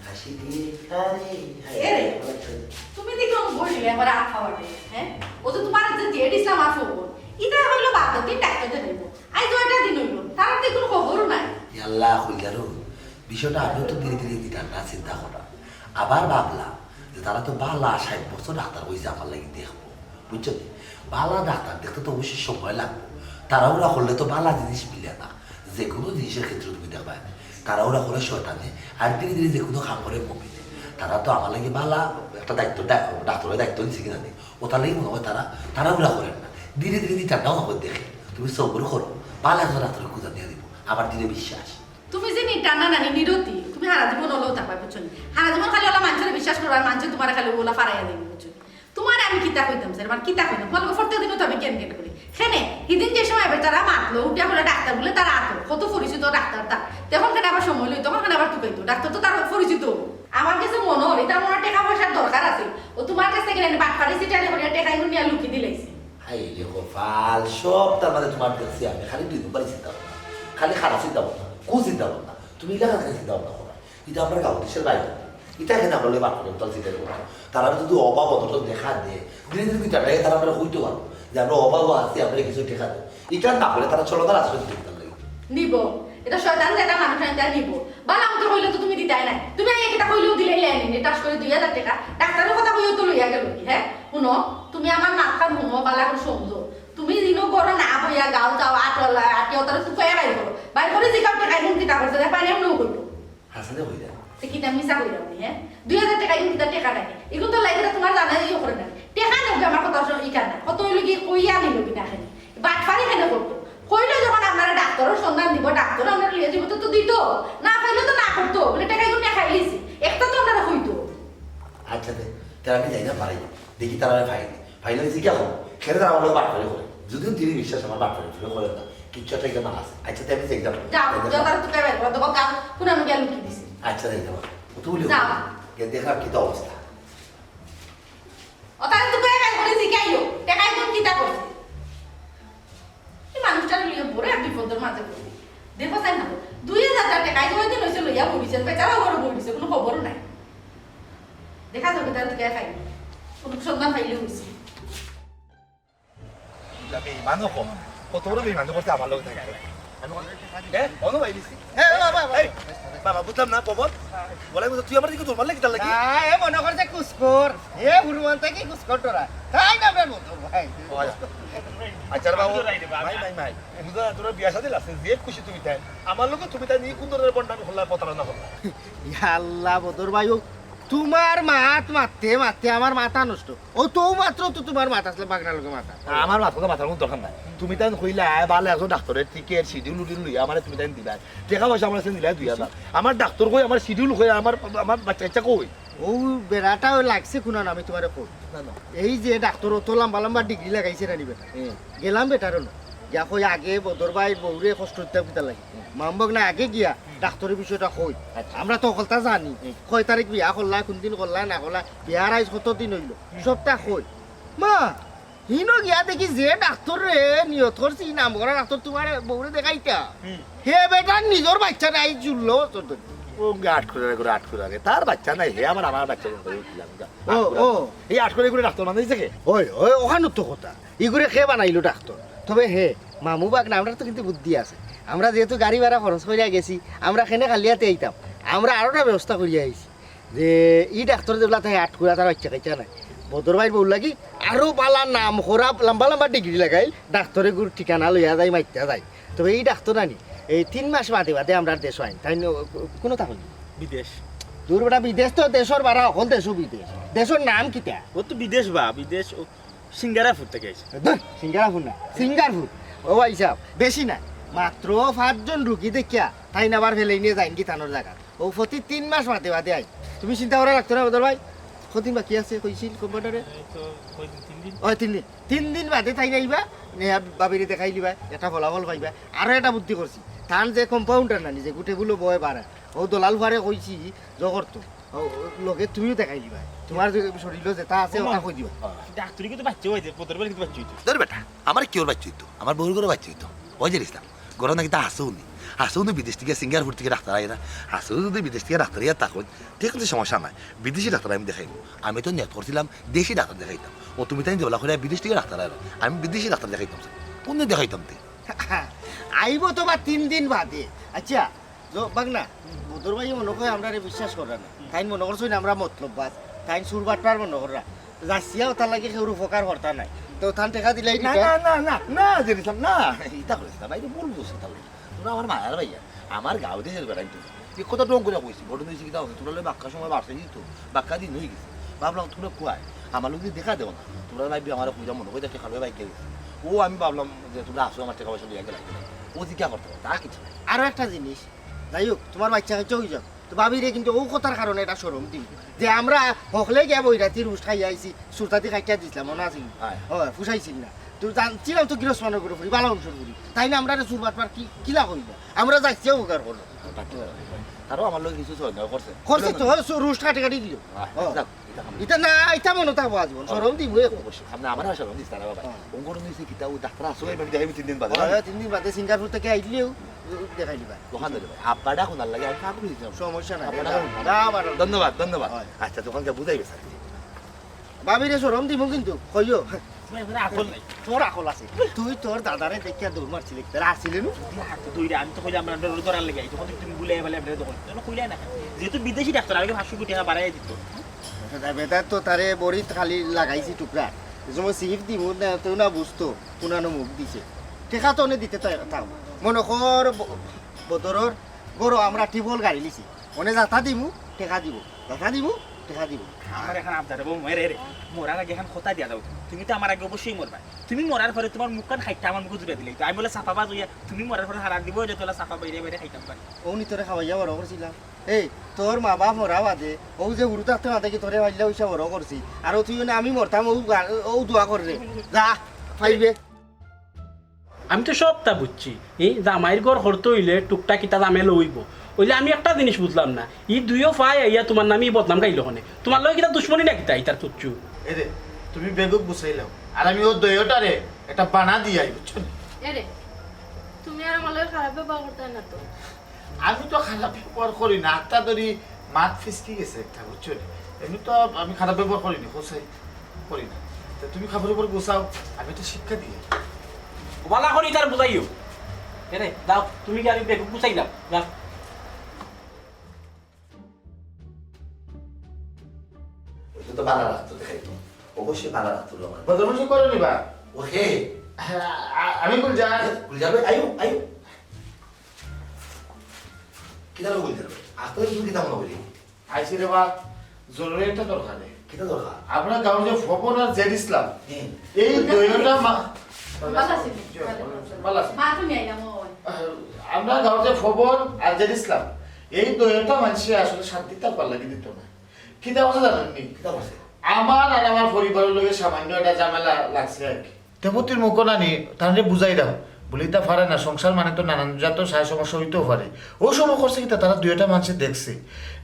হাসি দিয়ে তারে। এরে, তুমি দেখি অমন বসলে আমার আফা বাটে, হ্যাঁ? ও তো তোমার যে দিয়ে দিছিলাম আর ফোন, ইটা হইলো বাদ দিন ডাক্তার দেখাইবো। আইজ তো একটা দিন হইলো, তার তো কোনো খবরও নাই। ইয়াল্লা, কইলারো, বিষয়টা আমিও তো ধীরে ধীরে দিতাম না চিন্তা করা। আবার ভাবলাম যে তারা তো বালা ষাট বছর ডাক্তার হইছে আমার লাগি দেখবো, বুঝছো নি? বালা ডাক্তার দেখতে তো অবশ্যই সময় লাগবো। তাড়াহুড়া করলে তো বালা জিনিস মিলে না। যে কোনো জিনিসের ক্ষেত্রে তুমি দেখবা, তাড়াহুড়া করে শয়তানে, আর ধীরে ধীরে যে কোনো কাম করে মুমিনে। তারা তো আমার লাগি বালা একটা দায়িত্ব, ডা-, ডাক্তারের দায়িত্ব নিছে কিনা নি, ওটার লাগি মনে হয় তারা তাড়াহুড়া করেন না, ধীরে ধীরে দিতাম না, ওনাকে দেখে। তুমি সবর করো, বালা একজন ডাক্তারের খোঁজা দিয়ে দিব, আমার দৃঢ় বিশ্বাস। তুমি যে নিটানা নানি নিরতি, তুমি হারা জীবন ওলাও থাকবা, বুঝছো নি? হারা জীবন খালি ওলা মানষরে বিশ্বাস করবা, আর মানষে তোমারে খালি ওলা ফারাইয়া দিবো, বুঝছো নি? তোমারে আমি কিতা কইতাম, স্যার, মানে কিতা কইতাম? তোমার লগে প্রত্যেক দিনও তো আমি কেন কেন করি। কেনে, হিদিন যে সময় বেচারা মাতলো, উঠিয়া বলে ডাক্তার বলে তার আতো, কত পরিচিত ডাক্তার তার। তখন কেন আবার সময় লই, তখন কেন আবার তুকাইতো? ডাক্তার তো তার পরিচিত। আমার কাছে মনে হয়, তার মনে হয় টাকা পয়সার দরকার আছে। ও তোমার কাছে গেলে বাটপারি সিটারি করিয়া টাকা এগুলো নিয়ে লুকিয়ে দিলাইছে। হায় রে কপাল, সব তার মানে তোমার দেখছি আমি। খালি দুই নম্বরই চিন্তা ভাবনা, খালি খারাপ চিন্তা ভাবনা, কুচিন্তা ভাবনা। তুমি এলাকা থেকে চিন্তা ভাবনা করো। এটা আমরা গাঁও দেশের বাইরে। এটা এখানে আমরা লই বাটপারি, তাহলে চিন্তা করবো। তারা যদি অভাব অনটন দেখা দেয়, ধীরে ধীরে দুইটা টাকা তারা আমরা হইতে পারবো যে আমরা অভাব আছি, আমরা কিছু টাকা দেয়। এটা না বলে তারা চলো, তারা আসলে দিতে পারবে। নিব। এটা শয়তান যেটা মানুষ আনতে নিব। বালা মতো হইলে তো তুমি দিতাই না। তুমি আগে এটা হইলেও দিলে ইলে আনি, এটা করে দুই হাজার টাকা। ডাক্তারের কথা কইও তো লইয়া গেল কি, হ্যাঁ? শুনো, তুমি আমার মাথার শুনো, বালা করে শুনছো। তুমি দিনও করো না, বইয়া গাও যাও, আটলা, আটিয়া তারা তুকাইয়া বাইর করো। বাইর করে যে কাউকে খাই হুমকি তা করছে, দেখা পাইলে এমনও করবো। হাসানে হই যায়। তে কিতা মিছা কইলাম নি, হ্যাঁ? দুই হাজার টাকা, ইগুন কিতা টাকা নাকি? ইগুন তো লাগে না, তোমার জানা ইয়ে করে না। টাকা নেও কি আমার কথা শুনো, ইকার না। কত হইলো কি কইয়া নিল কি না খালি? বাটপারি কেন করতো? কইলো যখন আপনারা ডাক্তারও সন্ধান দিব, ডাক্তারও আপনারা লিয়ে দিব, তো, তো দিত। না পাইলে তো না করতো। বলে টাকা ইগুন নিয়ে খাইলিছি। একটা তো আপনারা কইতো। আচ্ছা দে, তাহলে আমি যাই না, পারি না। দেখি তারা আমি পাইনি। পাইলে দেখি কি এখন? খেলে তারা আমার বাটপারি করে। যদিও তিনি বিশ্বাস আমার বাটপারি করে না। কিচ্ছু একটা এখানে আছে। আচ্ছা, তাহলে আমি যাই না। যাও, যাও, তারা তো খাইবে, ওরা তো কাজ, পুরানো গেল কি দিছে? আচ্ছা, যাইতাম। তুই যাও। গিয়া দেখলাম কিতা অবস্থা। ও তাহলে তো কয়ে কাজ করেছি, কি আইও? টেকায় কোন কিতা করছে? এই মানুষটার লইয়া বড় এক বিপদের মাঝে পড়ি। দেখো চাই না, দুই হাজার টেকা এই ওই দিন হইছে লইয়া বইছে, বেচারা ঘরে বইছে, কোনো খবরও নাই। দেখা যাবে তাহলে কে খাই, কোনো সন্ধান পাইলে হইছে। বেইমানও কম, কত বড় বেইমানি করছে আমার লগে থাকে। আমি অন-, এ, অনু ভাই দিছি। এ, বাবা, বাবা। এই, বাবা, বুঝলাম না, পবন। বলে, তুই আমার দিকে দৌড় মারলে কিতার লাগি? আ, এ মনে করছে কুসকর। এ হুরুমান থাকি কুসকর ডরা। তাই না, বের মতো ভাই। ও, আচ্ছা। আচ্ছা রে বাবু, ভাই, ভাই, ভাই। বুঝা, তোরা বিয়া শাদী লাগছে, যে খুশি তুমি তাই। আমার লগে তুমি তাই নিয়ে কোন ধরনের বন্ডামি করলা, প্রতারণা করলা? ইয়া আল্লাহ, বদর ভাই, ও তোমার মাত মারতে মারতে আমার মাথা নষ্ট। ও তো মাত্র তো তোমার মাথা আসলে বাগনার লগে মাথা। আমার মাথা তো মাথার কোনো দরকার নাই। তুমি তাই কইলা, আয়, ভালো একজন ডাক্তারের টিকিট, শিডিউল উডিউল লইয়া আমারে তুমি তাই দিবা। টাকা পয়সা আমার কাছে নিলাই দুই হাজার। আমার ডাক্তার কই, আমার শিডিউল কই, আমার, আমার বাচ্চা কাচ্চা কই? ও বেড়াটা ওই লাগছে কোনান, আমি তোমারে কই। না, না। এই যে ডাক্তার অত লম্বা লম্বা ডিগ্রি লাগাইছে না নি বেটা। হুম। গেলাম বেটার হলো। গিয়া কই আগে বদর ভাই বউরে কষ্ট দিতে কিতা লাগে। মামবক না আগে গিয়া ডাক্তারের বিষয়টা কই। আচ্ছা। আমরা তো হকলতা জানি। কয় তারিখ বিয়া করলা, কোন দিন করলা, না করলা, বিয়ার আইজ কত দিন হইল, সবটা কই। মা, হিনো গিয়া দেখি যে ডাক্তার রে নিয়ত করছি, নাম করা ডাক্তার তোমার বউরে দেখাইতা। হে বেটার নিজর বাচ্চা নাই, চুল্ল তোর ধরে। ও আট করে আগে, আট করে আগে। তার বাচ্চা নাই, হে আমার, আমার বাচ্চা করে উঠলাম। ও, ও। এই আট করে করে ডাক্তার বানাইছে কে? ওই, ওই, ওখানো তো কথা। ইগুরে কে বানাইলো ডাক্তার? তবে হে, মামু বাগনা, আমরা তো কিন্তু বুদ্ধি আছে। আমরা যেহেতু গাড়ি ভাড়া খরচ করিয়া গেছি, আমরা কেনে খালি হাতে আইতাম। আমরা আরোটা ব্যবস্থা করিয়া আইছি। যে ই ডাক্তার যেগুলা থাকে আটকুরা, তার বাচ্চা কাচ্চা নাই। বদর ভাইর বউ লাগি আরো বালা নাম করা লম্বা লম্বা ডিগ্রি লাগাইল, ডাক্তারে গুর ঠিকানা লইয়া যাই, মাইতা যাই। তবে ই ডাক্তার আনি এই তিন মাস বাদে বাদে আমরা দেশ আইন, তাই ন-, কোনো থাকুন। বিদেশ। দূর বেটা, বিদেশ তো দেশর বারা, হকল দেশও বিদেশ। দেশর নাম কিতা? ও তো বিদেশ বা, বিদেশ ও সিঙ্গারাপুর থেকে আইছে। ধুর, সিঙ্গারাপুর না, সিঙ্গারপুর। ও ভাই সাহেব, বেশি না, মাত্র পাঁচজন রুগী দেখিয়া তাইন আবার ফেলাই নিয়ে যাইন কি তানোর জায়গা। ও প্রতি তিন মাস বাদে বাদে আই। তুমি চিন্তা করা লাগতো না বদর ভাই। কদিন বাকি আছে কইছিল কম্পাউন্ডারে? এই তো কয়দিন, তিন দিন। ওই তিন দিন, তিন দিন বাদে তাই যাইবা, নেয়া বাবিরে দেখাই লিবা, একটা ফলাফল পাইবা। আরো একটা বুদ্ধি করছি, তান যে কম্পাউন্ডার না নিজে গুটে বুলো বয় বাড়া, ও দলাল ফারে কইছি জগর তো, ও, ও, লগে তুমিও দেখাই লিবা, তোমার যে শরীরও যেটা আছে ওটা কই দিবা। ডাক্তারি কিন্তু বাচ্চা হইতে, বদর ভাই কিন্তু বাচ্চা হইতে। ধর বেটা, আমার কি ওর বাচ্চা হইতো? আমার বউর ঘরে বাচ্চা হইতো। ওই যে ইসলাম, ঘরে নাকি তা হাসেও নি। হাসেও নি বিদেশ থেকে, সিঙ্গাপুর থেকে ডাক্তার আয় না। হাসেও যদি বিদেশ থেকে ডাক্তার আয় তখন ঠিক আছে, সমস্যা নাই। বিদেশি ডাক্তার আমি দেখাইবো। আমি তো নিয়ত করছিলাম দেশি ডাক্তার দেখাইতাম। ও তুমি তাই দেবলা করে বিদেশ থেকে ডাক্তার আয় না। আমি বিদেশি ডাক্তার দেখাইতাম স্যার। কোন দিন দেখাইতাম তে? আইবো তো বা তিন দিন বাদে। আচ্ছা, বাগনা, বদর ভাই মনে কয় আমরা বিশ্বাস করা না। তাইন মনে করছইন আমরা মতলব বাস, তাইন সুরবাটপার মনে কররা। যাচিয়া ওটার লাগি কেউর উপকার করতা নাই। তো তান টেকা দিলাই না, দিতা। না, না, না, না, জেরিসলাম, না, ইতা করিস না, ভাই, ভুল বুঝছিস তাহলে। তোরা আমার মায়ার ভাইয়া, আমার গাঁও দেশের বেড়াই তো। এই কথা ঢং করে কইছি, ঘটনা হইছে কিতা, তোরা লই বাক্কা সময় বাড়ছে কিন্তু, বাক্কা দিন হয়ে গেছে। ভাবলাম, তোমরা কুয়ায়, আমার লোক যদি দেখা দেবো না, তোমরা ভাই আমার কইরা মনে করি একটা খালো বাইক গেছে। ও আমি ভাবলাম যে তোমরা আসো আমার টাকা পয়সা দিয়ে গেলে, ও জিজ্ঞা করতে পারো, তা কিছু না। আরো একটা জিনিস, যাই হোক, তোমার বাচ্চা কাচ্চা হয়ে যাও, তো ভাবিরে কিন্তু ও কথার কারণে এটা শরম দিম যে আমরা হকলে গিয়া বই রাতি রুশ খাইয়া আইছি, সুরতাতি খাইয়া দিছিলাম, মনে আছে? হ্যাঁ। হয়, ফুসাইছিল না। তো জানছিলাম তো গিরস মানুষ করে ফুরি, বালা মানুষের ফুরি। তাই না আমরা সুরবাটপার কি, কিলা কইব? আমরা যাইছি উপকার করলো। তারও আমার লোক কিছু সন্দেহ করছে। করছে তো, হয়, সু-, রুশ কাটি কাটি দিল। হ্যাঁ, হ্যাঁ। যাক, এটা খাম। এটা না, এটা মনে থাকবো আজীবন। শরম দিম, এ। অবশ্যই। সামনে আমার আর শরম দিস তারা বাবা। হ্যাঁ। কোন কোনো দিয়েছি কিতা ও ডাক্তার আসো, এবার দেখাইবি তিন দিন বাদে। হয়, তিন দিন বাদে সিঙ্গাপুর থেকে আইলেও দেখাই দিবা। দোকান ধরে ভাই। আব্বাটা কোনার লাগে আমি কাপড় দিয়েছিলাম। সমস্যা নাই। আপনারা যা, যা, বারো। ধন্যবাদ, ধন্যবাদ। হয়। আচ্ছা, দোকানকে বুঝাইবে স্যার। ভাবিরে শরম দিমু কিন্তু, কইও। তোমার এখানে আকল নাই। তোর আকল আছে। তুই তোর দাদারে দেখিয়া দৌড় মারছিলি, তারা আসিলে নু? দুই হাত দুইটা, আমি তো কইলাম আমরা ধরার লেগে আইছি, তখন তুমি বুলে এবারে আমরা দোকান। কেন কইলে না? যেহেতু বিদেশি ডাক্তার, আমাকে পাঁচশো কোটি টাকা বাড়াই দিত। বেটা তো তারে বড়ি খালি লাগাইছি টুকরা। যে সময় সিফ দিমু না, তুই না বুঝতো, কোনানো মুখ দিছে। টেকা তো অনে দিতে তা-, থাকবো। মনে কর ব-, বদরর বড় আমরা টিবল গাড়ি লিছি। অনে যাতা দিমু, টেকা দিব। যাতা দিমু, টেকা দিব। আমার এখন আবদার হবো, মেরে রে, মরার আগে এখন কথা দিয়া দাও। তুমি তো আমার আগে অবশ্যই মরবা। তুমি মরার পরে তোমার মুখখান খাইতে আমার মুখে জুড়ে দিলে। তো আমি বলে চাপা বাজ হইয়া, তুমি মরার পরে হারান দিব, এটা তোলা চাপা বাইরে বাইরে খাইতাম পারি। ও নি তোরে খাওয়াইয়া বড় করছিলাম। এই, তোর মা বাপ মরা বাদে, ও যে হুরু থাকতে না দেখি তোরে পাইলে ওইসা বড় করছি। আর ও তুই না আমি মরতাম, ও গা-, ও দোয়া কররে। যা, পাইবে। আমি তো সবটা বুঝছি। ই জামাইর ঘর করতে অইলে টুকটাক ইতা ঝামেলা অইবো। অইলে আমি একটা জিনিস বুঝলাম না, ই দুইও ফায় আইয়া তুমার নামে ই বদনাম গাইলো কেনে? তুমার লগে কিতা দুশমনি না কিতা ইতার পুচ্ছু? এরে, তুমি বেগুক গুছাইলাও, আর আমি ও দইওটারে একটা বানা দিয়া আই, বুঝছো নি? এরে, তুমি আর আমার লগে খারাপ ব্যবহার করতে না তো। আমি তো খারাপ ব্যবহার করি না, আত্মা ধরি মাত ফিসকি গেছে একটা, বুঝছো নি? এমনি তো আমি খারাপ ব্যবহার করি না, কোথায় করি না। তে তুমি খাবার উপর গুছাও, আমি একটা শিক্ষা দিই। বালা করি তার বুঝাইও। এরে, দাও, তুমি কি আমি বেগুক গুছাইলাম? যাও। ওটা তো বালা লাগতো দেখাইতো। অবশ্যই বালা লাগতো আমার। বদমাইশি করো নি বা? ও হে। হ্যাঁ, আ-, আমি গুলজার। গুলজার ভাই, আইও, আইও। কিতা লাগবো গুলজার ভাই? আসলে তুমি কিতা মনে করি? আইছি রে বা, জরুরি একটা দরকারে। কিতা দরকার? আমরা গাঁওর যে ফবন আর জেড ইসলাম, হুম। এই দুইটা মা-, ভালা আছি, ভালা আছি। মা, তুমি আইলা, মই। আমরা গাঁওর যে ফবন আর জেড ইসলাম, এই দুইটা মানষে আসলে শান্তি থাকবার লাগি দিত না। কিতা কথা জানেন নি? কিতা কথা? আমার আর আমার পরিবারের লগে সামান্য একটা ঝামেলা লাগছে আর কি। তেমতির মুখো নানি, তানরে বুঝাই দাও। বলি, "ইতা পারে না, সংসার মানে তো নানান জাত সায় সমস্যা অইতেও পারে।" ও সময় করছে কিতা, তারা দুইটা মানষে দেখছে।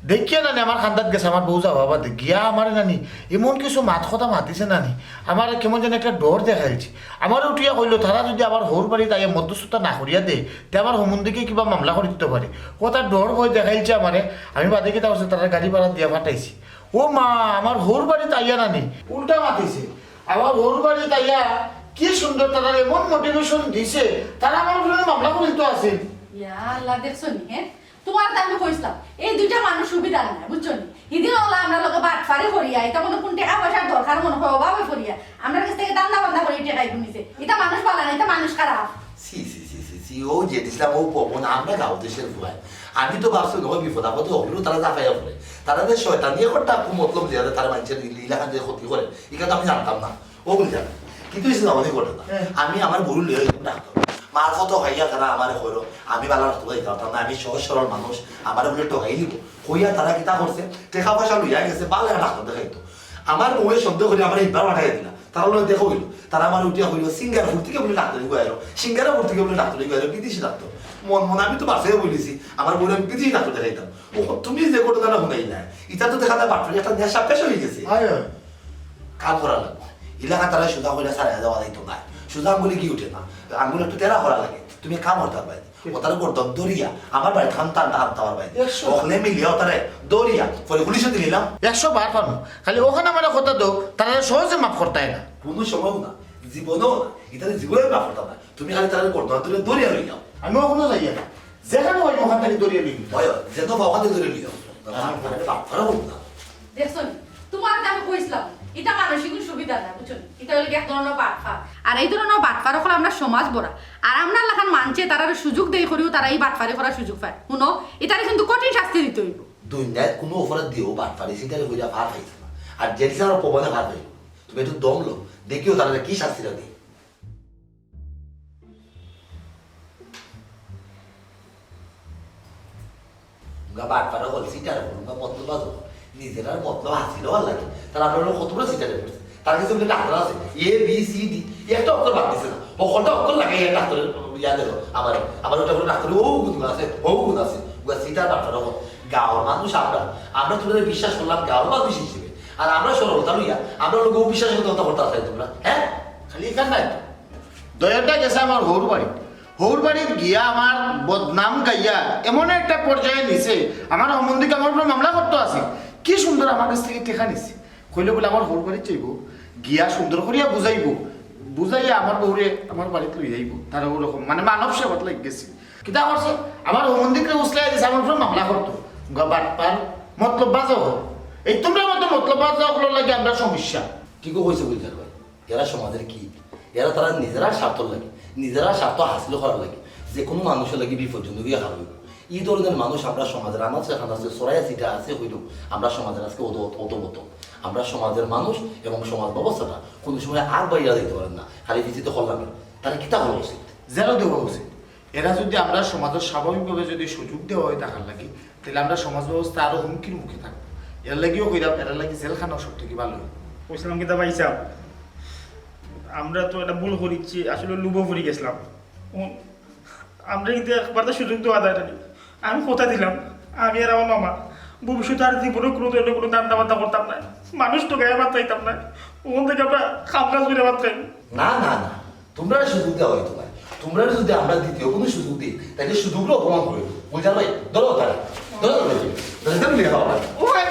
দেখিয়া নানি আমার কান্দাত গেছে, আমার বউ যাওয়া বাদে। গিয়া আমারে নানি এমন কিছু মাত কথা মাতিছে নানি, আমারে কেমন যেন একটা ডর দেখাইছে। আমারে উঠিয়া কইলো, তারা যদি আমার হউর বাড়িত আইয়া মধ্যস্থতা না করিয়া দে, তে আমার হমুন্দিকে কিবা মামলা করি দিতে পারে। কথা ডর ভয় দেখাইছে আমারে। আমি বাদে কিতা করছে, তারা গাড়ি ভাড়া দিয়া পাঠাইছি। ও মা, আমার হউর বাড়িত আইয়া নানি উল্টা মাতিছে। আমার হউর বাড়িত আইয়া কি সুন্দর তারা এমন মোটিভেশন দিছে, তারা আমার উপরে মামলা করি দিত আছিল। ইয়া আল্লাহ, দেখছো নি, হ্যাঁ? তুমারে তো আমি কইছলাম, এই দুইটা মানুষ সুবিধার নায়, বুঝছো নি? হিদিন অলা আমরার লগে বাটফারি করিয়া, ইতা মনো কুন টেকা পয়সার দরকার মনো অয়, অভাবে পড়িয়া, আমরার গেছ থাকি ধান্দা বান্দা করি টেকা ইগু নিছে। ইতা মানুষ ভালা না, ইতা মানুষ খারাপ। ছি, ছি, ছি, ছি, ছি, ও জেড ইসলাম, ও পবন, আমরা গাঁও দেশের ফুয়ায়। আমি তো ভাবছি, নয় বিপদ আপদে হকলু তারা ঝাঁপাইয়া পড়ে। তারা যে শয়তানি একটা কুমতলব দিয়া তারা মানষের ইলাকা যে ক্ষতি করে, ইটা তো আমি জানতাম না। ও বুঝলাম। কিন্তু এই জামানি ঘটনা। হ্যাঁ। আমি আমার বউরে লইয়া গেলাম ডাক্তার। মারফত হইয়া তারা আমারে কইলো, আমি ভালা ডাক্তার যাইতাম পারতাম না, আমি সহজ সরল মানুষ, আমারে বুলে ঠগাই নিবো। কইয়া তারা কিতা করছে, টেকা পয়সা লইয়া গেছে, ভালা ডাক্তার দেখাইতো। আমার বউয়ে সন্দেহ করি আমারে ইবার পাঠাইয়া দিলা। তারা লগে দেখা অইলো। তারা আমারে উঠিয়া কইলো, সিঙ্গাপুর থাকি বুলে ডাক্তার ইগু আইলো, সিঙ্গাপুর থাকি বুলে ডাক্তার ইগু আইলো, বিদেশি ডাক্তার। মন মন আমি তো বাসায় বলেছি, আমার বউরে আমি বিদেশি ডাক্তার দেখাইতাম। ও তুমি যে ঘটনাটা হুনাইলায়, ইটা তো দেখা যায় বাটপারি একটা নেশা পেশা অইগেছে। হয়, হয়। কাম করা লাগবো। ইলাকা তারা সুজা কইরা সারা যাওয়া যাইতো না। সুজা আঙ্গুলে ঘি উঠে না। আঙ্গুল একটু তেরা করা লাগে। তুমি কাম করতে পারবে। ও তার গর্দন ধরিয়া আমার বাড়িত খান টানতে আনতে পারবে। একশো। অকলে মিলিয়া ও তারে ধরিয়া পরে পুলিশে দিলাম। একশো বার পারমু। খালি অখান আমারে কথা দেও, তারা সহজে মাফ করতায় না। কোনো সময় না। জীবনেও না। ইতারে জীবনে মাফ করতাম না। তুমি খালি তারে গর্দন ধরে ধরিয়া লইলাও। আমি অখনো যাইয়া না। যেখানে অয় অখান থাকি ধরিয়া লইলাম। অয়, অয়, যেন পাও অখান থাকি ধরিয়া লইলাম। আমি বাটপারও বলতাম। দেখছো নি? তুমারে তো আমি কইছলাম, ইতা মানসিক সুবিধা না, বুঝছো নি? ইতা অইলো গি এক ধরনর বাটপার। আর এই ধরনর বাটপার অকল আমরার সমাজ ভরা। আর আমরার লাখান মানষে তারারে সুযোগ দেই করিও তারা ই বাটপারি করার সুযোগ পায়। হুনো, ইতারে কিন্তু কঠিন শাস্তি দিতে অইবো। দুনিয়াত কোনো অপরাধ দিও বাটপারি, সিটারি কইরা পার পাইছে না। আর জেল ছাড়া পবনে পার পাইবো। তুমি একটু দম লও, দেখিও তারা কি শাস্তিটা দেয়। উনকা বাটপার অকল, সিটার অকল, উনকা মতলববাজ অকল। নিজেরার মতলব হাসিল অওয়ার লাগি। তারা আপনার কত বড় সিটারি করছে। তার কাছে বলে ডাক্তার আছে, এ, বি, সি, ডি, একটা অক্ষর বাদ দিছে না। অক্ষরটা অক্ষর লাগাই ডাক্তারের ইয়া দিল। আবার, আবার ওটা বলে ডাক্তারের ও গুণ আছে, ও গুণ আছে। উনকা সিটার বাটপার অকল। গাঁওর মানুষ আমরা, আমরা তোমরা বিশ্বাস করলাম গাঁওর মানুষ হিসেবে। আর আমরা সরলতা লইয়া, আমরা লোক বিশ্বাস করতে কথা করতে আসলে তোমরা, হ্যাঁ? খালি এখান নাই তো। দয়াটা গেছে আমার হউর বাড়ি। হউর বাড়িত গিয়া আমার বদনাম গাইয়া এমন একটা পর্যায়ে নিছে, আমার সম্বন্ধে আমার উপরে মামলা করতো আছে। কি সুন্দর আমার কাছ থাকি টেকা নিছে। কইলে বুলে আমার হউর বাড়িত যাইবো, গিয়া সুন্দর করিয়া বুঝাইবো, বুঝাইয়া আমার বউরে আমার বাড়িত লই যাইবো। তারা ওরকম মানে মানব সেবাত লাগি গেছে। কিতা করছে? আমার সম্বন্ধীকে উসলাই দিছে, আমার উপরে মামলা করতো। উনকা বাটপার, মতলববাজ অকল। এই তোমরা মতো মতলববাজ অকলর লাগি আমরা সমস্যা। ঠিকও কইছে গুলজার ভাই। এরা সমাজের কি? এরা তারা নিজেরার স্বার্থর লাগি, নিজেরার স্বার্থ হাসিল করার লাগি যে কোনো মানুষর লাগি বিপজ্জনক অইয়া খাড়া অইবো। ই ধরনের মানুষ আমরা সমাজের আনাচে কানাচে ছড়াইয়া ছিটা আছে হইলেও আমরা সমাজের আজকে অধ-, অধ-, অধোগত। আমরা সমাজের মানুষ এবং সমাজ ব্যবস্থাটা কোনো সময় আগবাড়িয়া যাইতে পারেন না, খালি পিছিয়ে তো করলাম। তাহলে কিতা করা উচিত? জেলও দেওয়া উচিত। এরা যদি আমরা সমাজের স্বাভাবিকভাবে যদি সুযোগ দেওয়া হয় থাকার লাগি, তাহলে আমরা সমাজ ব্যবস্থা আরো হুমকির মুখে থাকবো। এর লাগিও কইরাম, এর লাগি জেলখানাও সব থেকে ভালো। কইছিলাম কিতা ভাই সাহেব, আমরা তো একটা ভুল করিচ্ছি, আসলে লোভে পড়ি গেছিলাম। হুন, আমরা কিন্তু একবার তো সুযোগ দেওয়া যায় না। আমি কথা দিলাম, আমি আর আমার মামা ভবিষ্যতে আর জীবনে কোনো ধরনের কোনো ধান্দা বান্দা করতাম না, মানুষ ঠগাইয়া ভাত খাইতাম না। ওখান থেকে আমরা কাম কাজ করে ভাত খাই। না না না, তোমরা সুযোগ দেওয়া হইতো না। তোমরা যদি আমরা দ্বিতীয় কোনো সুযোগ দিই, তাহলে সুযোগগুলো অপমান করে। বুঝলাম ভাই? ধরো তারা, ধরো তারা। ধরো তারা নিয়ে যাও ভাই। ও ভাই,